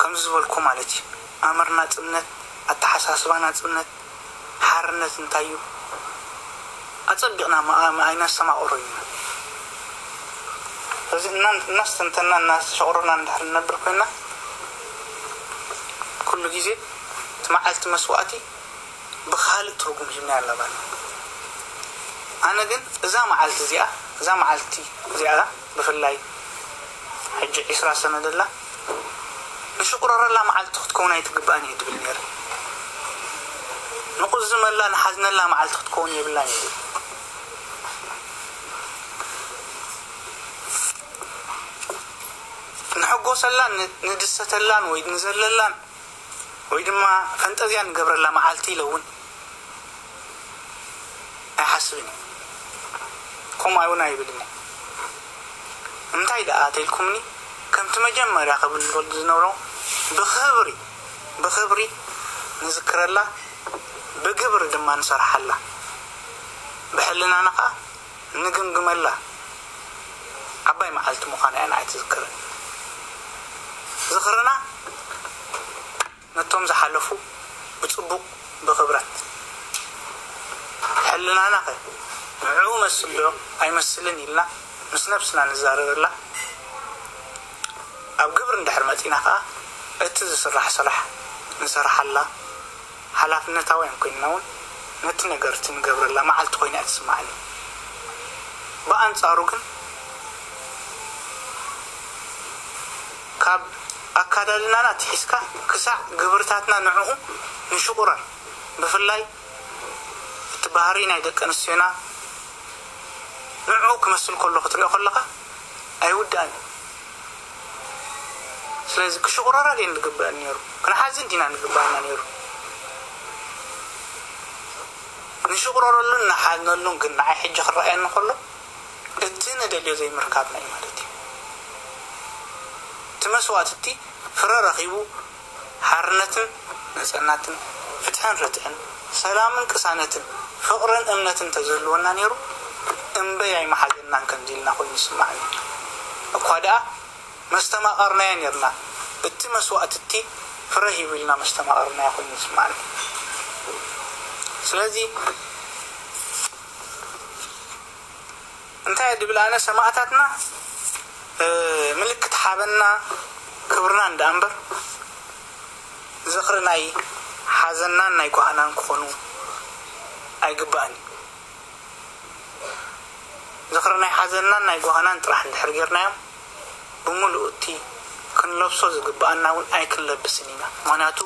ከምዚ ዝበልኩ ማለት እዩ፣ ኣምር ናጽነት፣ ኣተሓሳስባ ናጽነት፣ ሓርነት እንታይ እዩ ኣጸቢቕና ምኣ-፣ ምኣይና ሰማቕሮ እዩ። እዚ እና-፣ እናስተንተና እናተሸቕሮና እንድሕር ንነብር ኮይና፣ ኩሉ ግዜ እቲ መዓልቲ መስዋእቲ ብኻልእ ትርጉም ሂብና ኣለና። ኣነ ግን እዛ መዓልቲ እዚኣ፣ እዛ መዓልቲ እዚኣ ብፍላይ ሕጂ ዒስራ ሰነ ደላ፣ ንሽቑረረላ መዓልቲ ክትከውን ኣይትግባእን እየ ድብል ነይረ። ንቑዝመላ፣ ንሓዝነላ መዓልቲ ክትከውን የብላን እየ ድብል። ንሕጎሰላን ን-፣ ንድሰተላን ወይ ንዘለላን ወይ ድማ ፈንጠዝያ ንገብረላ መዓልቲ ኢለ እውን ኣይሓስብን እየ። ከምኡ እውን ኣይብልን እየ። እንታይ ደኣ ተኢልኩምኒ፣ ከምቲ መጀመርያ ክብል ዝነበሮ፣ ብኽብሪ፣ ብኽብሪ ንዝክረላ፣ ብግብሪ ድማ ንሰርሓላ፣ ብሕልናና ኸኣ ንግምግመላ ዓባይ መዓልቲ ምዃና እያ ንዓይ ትዝክረኒ። ዝኽርና ነቶም ዝሓለፉ ብጽቡቕ ብኽብረት፣ ሕልናና ኸ ንዕኡ መስል ዶ ኣይመስልን ኢልና ምስ ነብስና ንዛረበላ፣ ኣብ ግብሪ እንድሕር መጺና ኸኣ እቲ ዝስራሕ ስራሕ ንሰርሓላ፣ ሓላፍነታውያን ኮይንና እውን ነቲ ነገር እቲ ንገብረላ መዓልቲ ኮይና እያ ትስምዓኒ። ብኣንጻሩ ግን ካብ ኣካዳድናና ትሒዝካ ክሳዕ ግብርታትና ንዕኡ ንሽቑረር። ብፍላይ እቲ ባህሪ ናይ ደቂ ኣንስትዮና ንዕኡ ክመስል ከሎ ክትሪኦ ከለኻ ኣይውዳእን እዩ። ስለዚ ክሽቑረራ ድየን ዝግበአን ነይሩ? ክንሓዝን ዲና ንግበኣና ነይሩ? ንሽቑረረሉን ንሓዝነሉን ግን ንዓይ ሕጂ ክረኣየኒ ከሎ እቲ ንደልዮ ዘይምርካብና እዩ ማለት እዩ። እቲ መስዋእቲ እቲ ፍረ ረኺቡ ሓርነትን ነጻናትን ፍትሕን ርትዕን ሰላምን ቅሳነትን ፍቕርን እምነትን እንተዝህልወና ነይሩ እምበይ ኣይመሓዘናን ከምዚ ኢልና ኮይኑ ይስማዓኒ። እኳ ደኣ መስተማቐርናዮ ነርና። እቲ መስዋእቲ እቲ ፍረ ሂቡ ኢልና መስተማቐርናዮ ኮይኑ ይስማዓኒ። ስለዚ እንታይ ድብል ኣነ ሰማእታትና ምልክት ሓበንና ክብርና እንዳ እምበር ዝኽሪ ናይ ሓዘንናን ናይ ጓህናን ክኾኑ ኣይግባእን እዩ። ዝኽሪ ናይ ሓዘንናን ናይ ጓህናን ጥራሕ እንድሕር ጌርናዮም ብምሉእ እቲ ክንለብሶ ዝግባኣና እውን ኣይክንለብስን ኢና። ምኽንያቱ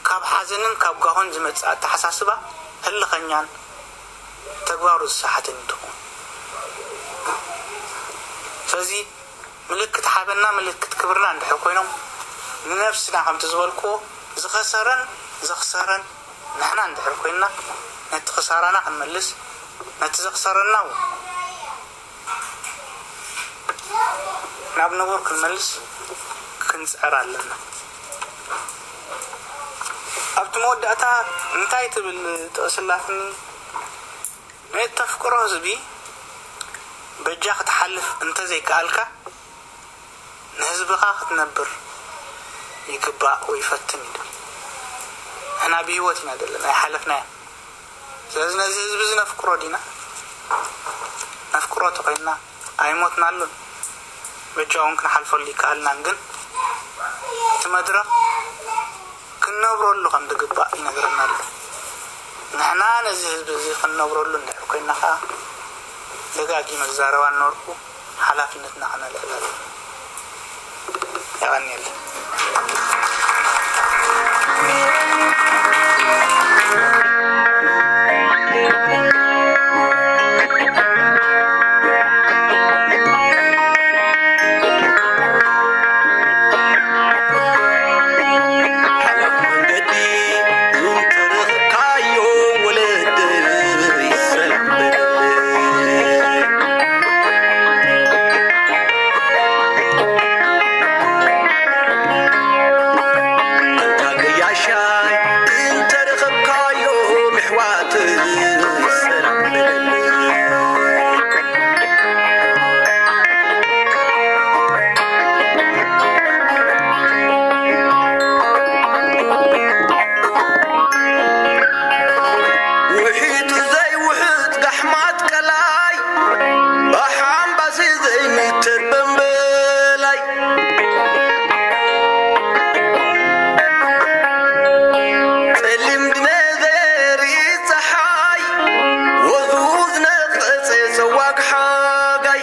ካብ ሓዘንን ካብ ጓሆን ዝመጽእ ኣተሓሳስባ ህልኸኛን ተግባሩ ዝሰሓተን እንትኾን፣ ስለዚ ምልክት ሓበንና ምልክት ክብርና እንድሕር ኮይኖም ንነብስና ከምቲ ዝበልክዎ ዝኸሰረን ዘኽሰረን ንሕና እንድሕር ኮይንና ነቲ ክሳራና ክንመልስ ነቲ ዘኽሰረና እውን ናብ ንቡር ክንመልስ ክንጽዕር ኣለና። ኣብቲ መወዳእታ እንታይ ትብል ጥቕሲ ኣላትኒ? ንእተፍቅሮ ህዝቢ በጃ ክትሓልፍ እንተዘይከኣልካ፣ ንህዝብኻ ክትነብር ይግባእ ወይ ፈትን ኢሉ። ንሕና ብህይወት ኢና ዘለና፣ ኣይሓለፍናዮ። ስለዚ ነዚ ህዝቢ እዚ ነፍቅሮ ዲና? ነፍቅሮ ተኾይንና ኣይሞትናሉን። በጃ እውን ክንሓልፈሉ ይከኣልናን፣ ግን እቲ መድረኽ ክንነብረሉ ከም ዝግባእ ይነግረና ኣሎ። ንሕና ነዚ ህዝቢ እዚ ክንነብረሉ እንድሕር ኮይና ኸዓ፣ ደጋጊመ ዝዛረባ ነበርኩ፣ ሓላፍነትና ከነልዕል ኣለና። የቐንየለይ። ሓላፍ መንገዲ እንተረኽብካዮ ወለደይ ሰላም በለለይ። ኣንታ ገያሻይ እንተረኸብካዮ ምሕዋተይ ሰላም በለለይ። ውሒጡ ዘይውሕጥ ጋሕማት ቀላይ፣ ባሕ ኣምባሲ ዘይምትር በምበላይ። ጸሊም ድነ ዘርኢ ጸሓይ፣ ወዙ ዝነቐጸ ሰዋግ ሓጋይ።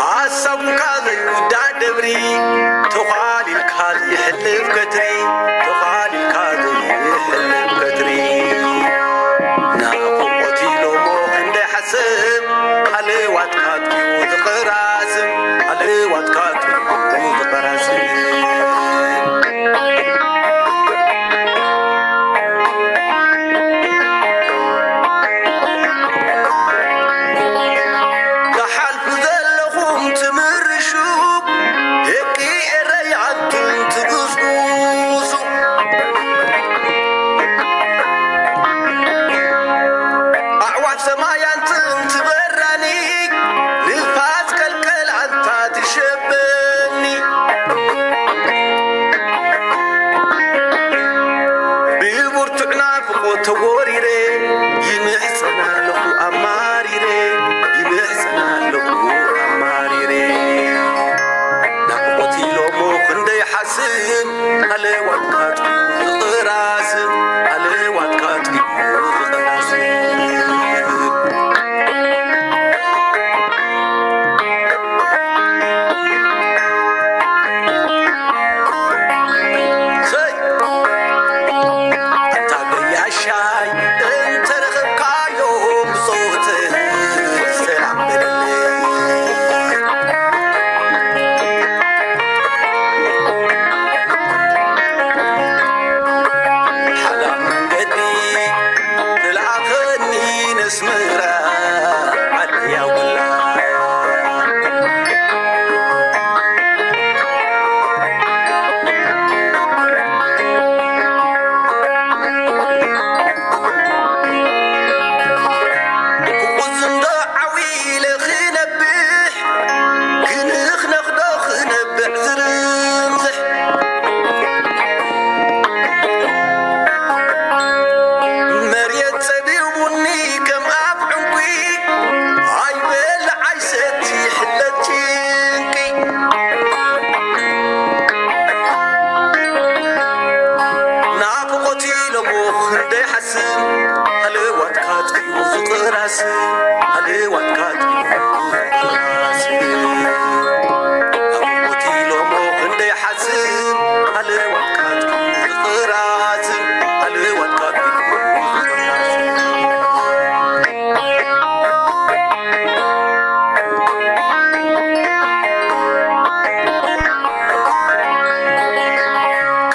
ኣሳጉምካ ዘይውዳእ ደብሪ፣ ተዃሊልካ ዘይሕልፍ ከትሪ፣ ተዃሊልካ ዘይሕልፍ ከትሪ። ናፍቖት ኢሎሞ ክንደይ ሓስብ፣ ሃለዋትካ ኣጥፊኡ ዝቕራስም፣ ሃለዋትካ ኣጥፊኡ ዝቕራስም። ዝሓልፉ ዘለኹም ትምርሹ፣ ደቂ ኤረይ ኣንቱም ትጉስጉሱ። ኣዕዋፍ ሰማይ ኣንቱም ትበራኒ፣ ንፋስ ቀልቀል ኣንታ ትሸበኒ። ብብርቱዕ ናፍቖት ተወሪረ፣ ይምሕጸን ኣለኹ ኣማሪረ፣ ይምሕጸን ኣለኹ ኣማሪረ። ናፍቖት ኢሎሞ ክንደይ ሓስብ፣ ሃለዋትካ ኣጥፊኡ ዝቕራስም፣ ሃለዋትካ ኣጥፊኡ ዝቕራስም። ሰይ! ኣታ ገያሻይ እንተረኸብካዮ ብጾትህ ሰላም በለለይ። ሓላል መንገዲ ትልኣኸኒ ነስመራ ዓደይ ኣውላ። ብቁዝንዶ ዓው ኢለ ክነብሕ፣ ክንኽነኽዶ ክነብዕ ዝርንዝሕ። መሬት ጸቢቡኒ ከም ኣፍ ዕንቁ፣ ኣይበልዕ ኣይሰቲ ይሕለል ጭንቂ። ናፍቖት ኢሎሞ ክንደይ ሓስብ፣ ሃለዋትካ ኣጥፊኡ ዝቕራስም፣ ሃለዋትካ ኣጥፊኡ ዝቕራስም። ናፍቖት ኢሎሞ ክንደይ ሓስብ፣ ሃለዋትካ ኣጥፊኡ ዝቕራስም፣ ሃለዋትካ ኣጥፊኡ ዝቕራስም።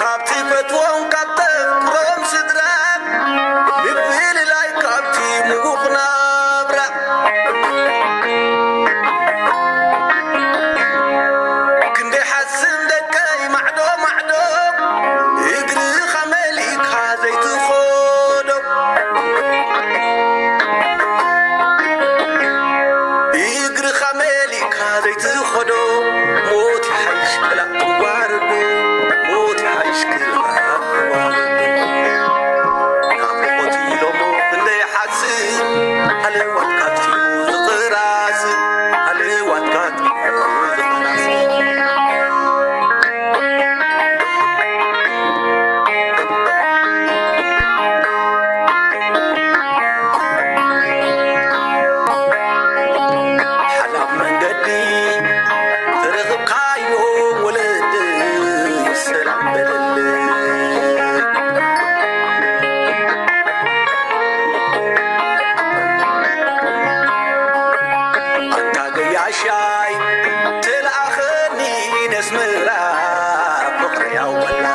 ካብቲ ፈትዎም ካብ ተፍቅሮም ስድራ፣ ምፍልላይ ካብቲ ምዉቕ ናብራ። ኣታ ገያሻይ ተለኣኸኒ ነስምራ ፍቕሪ ኣወላ።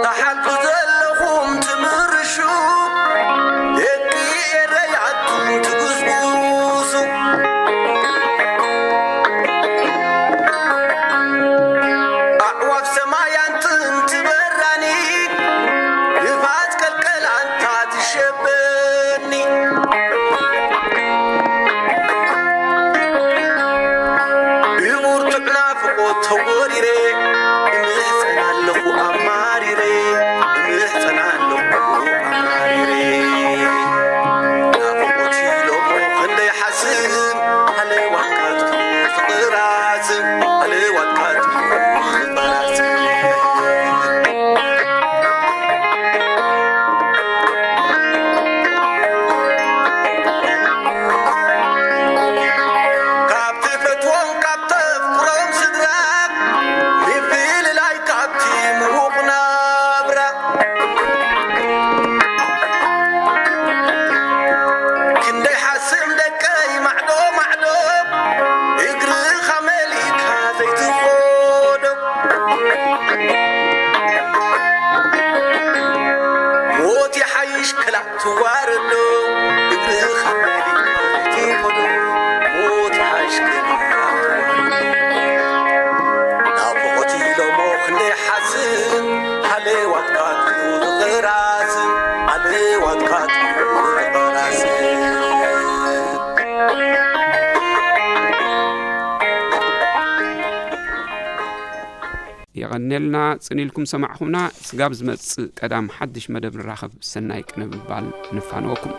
ተሓቱ ዘለኹም ትምርሹ፣ ደቂ ኤረይ ኣቱም ትጉስጉሱ። ኣዕዋፍ ሰማይ ኣንጥም ትበራኒ፣ ንፋስ ቀልቀል ኣንታ ትሸበኒ። ብብርቱዕ ናፍቖት ተወሪረ፣ እምሕጸን ኣለኹ ኣማሪረ፣ እምሕጸን ኣለኹ ኣማሪረ። ናፍቖት ኢሎሞ ክንደይ ሓስብ፣ ሃለዋትካ ትፍቕራስብ፣ ሃለዋትካ ትፍቕራስብ። ካብ ትፈትዎም ካብ ተፍቅሮም ስድራ፣ ምፍልላይ ካብቲ ምዉቕ ናብራ። ክንደይ ሓስም ደቀይ ማዕዶ ማዕዶ፣ እግርኻ መሊእካ ዘይትኾዶ። ሞት ይሓይሽ ክላእ ትዋረዶ፣ እግርኻ መሊእካ ዘይትኾዶ። ሞት ይሓይሽ ክላእ ትዋረዶ። ናፍቖት ኢሎሞ ክንደይ ሓስም፣ ሃለዋትካ ትዩ ዝቕራስም፣ ሃለዋትካ ትዩ ዝቕራስም። የቐኔልና ጽን ኢልኩም ሰማዕኹምና። ስጋብ ዝመጽእ ቀዳም ሓድሽ መደብ ንራኸብ። ሰናይ ቅነ ምባል ንፋነወኩም።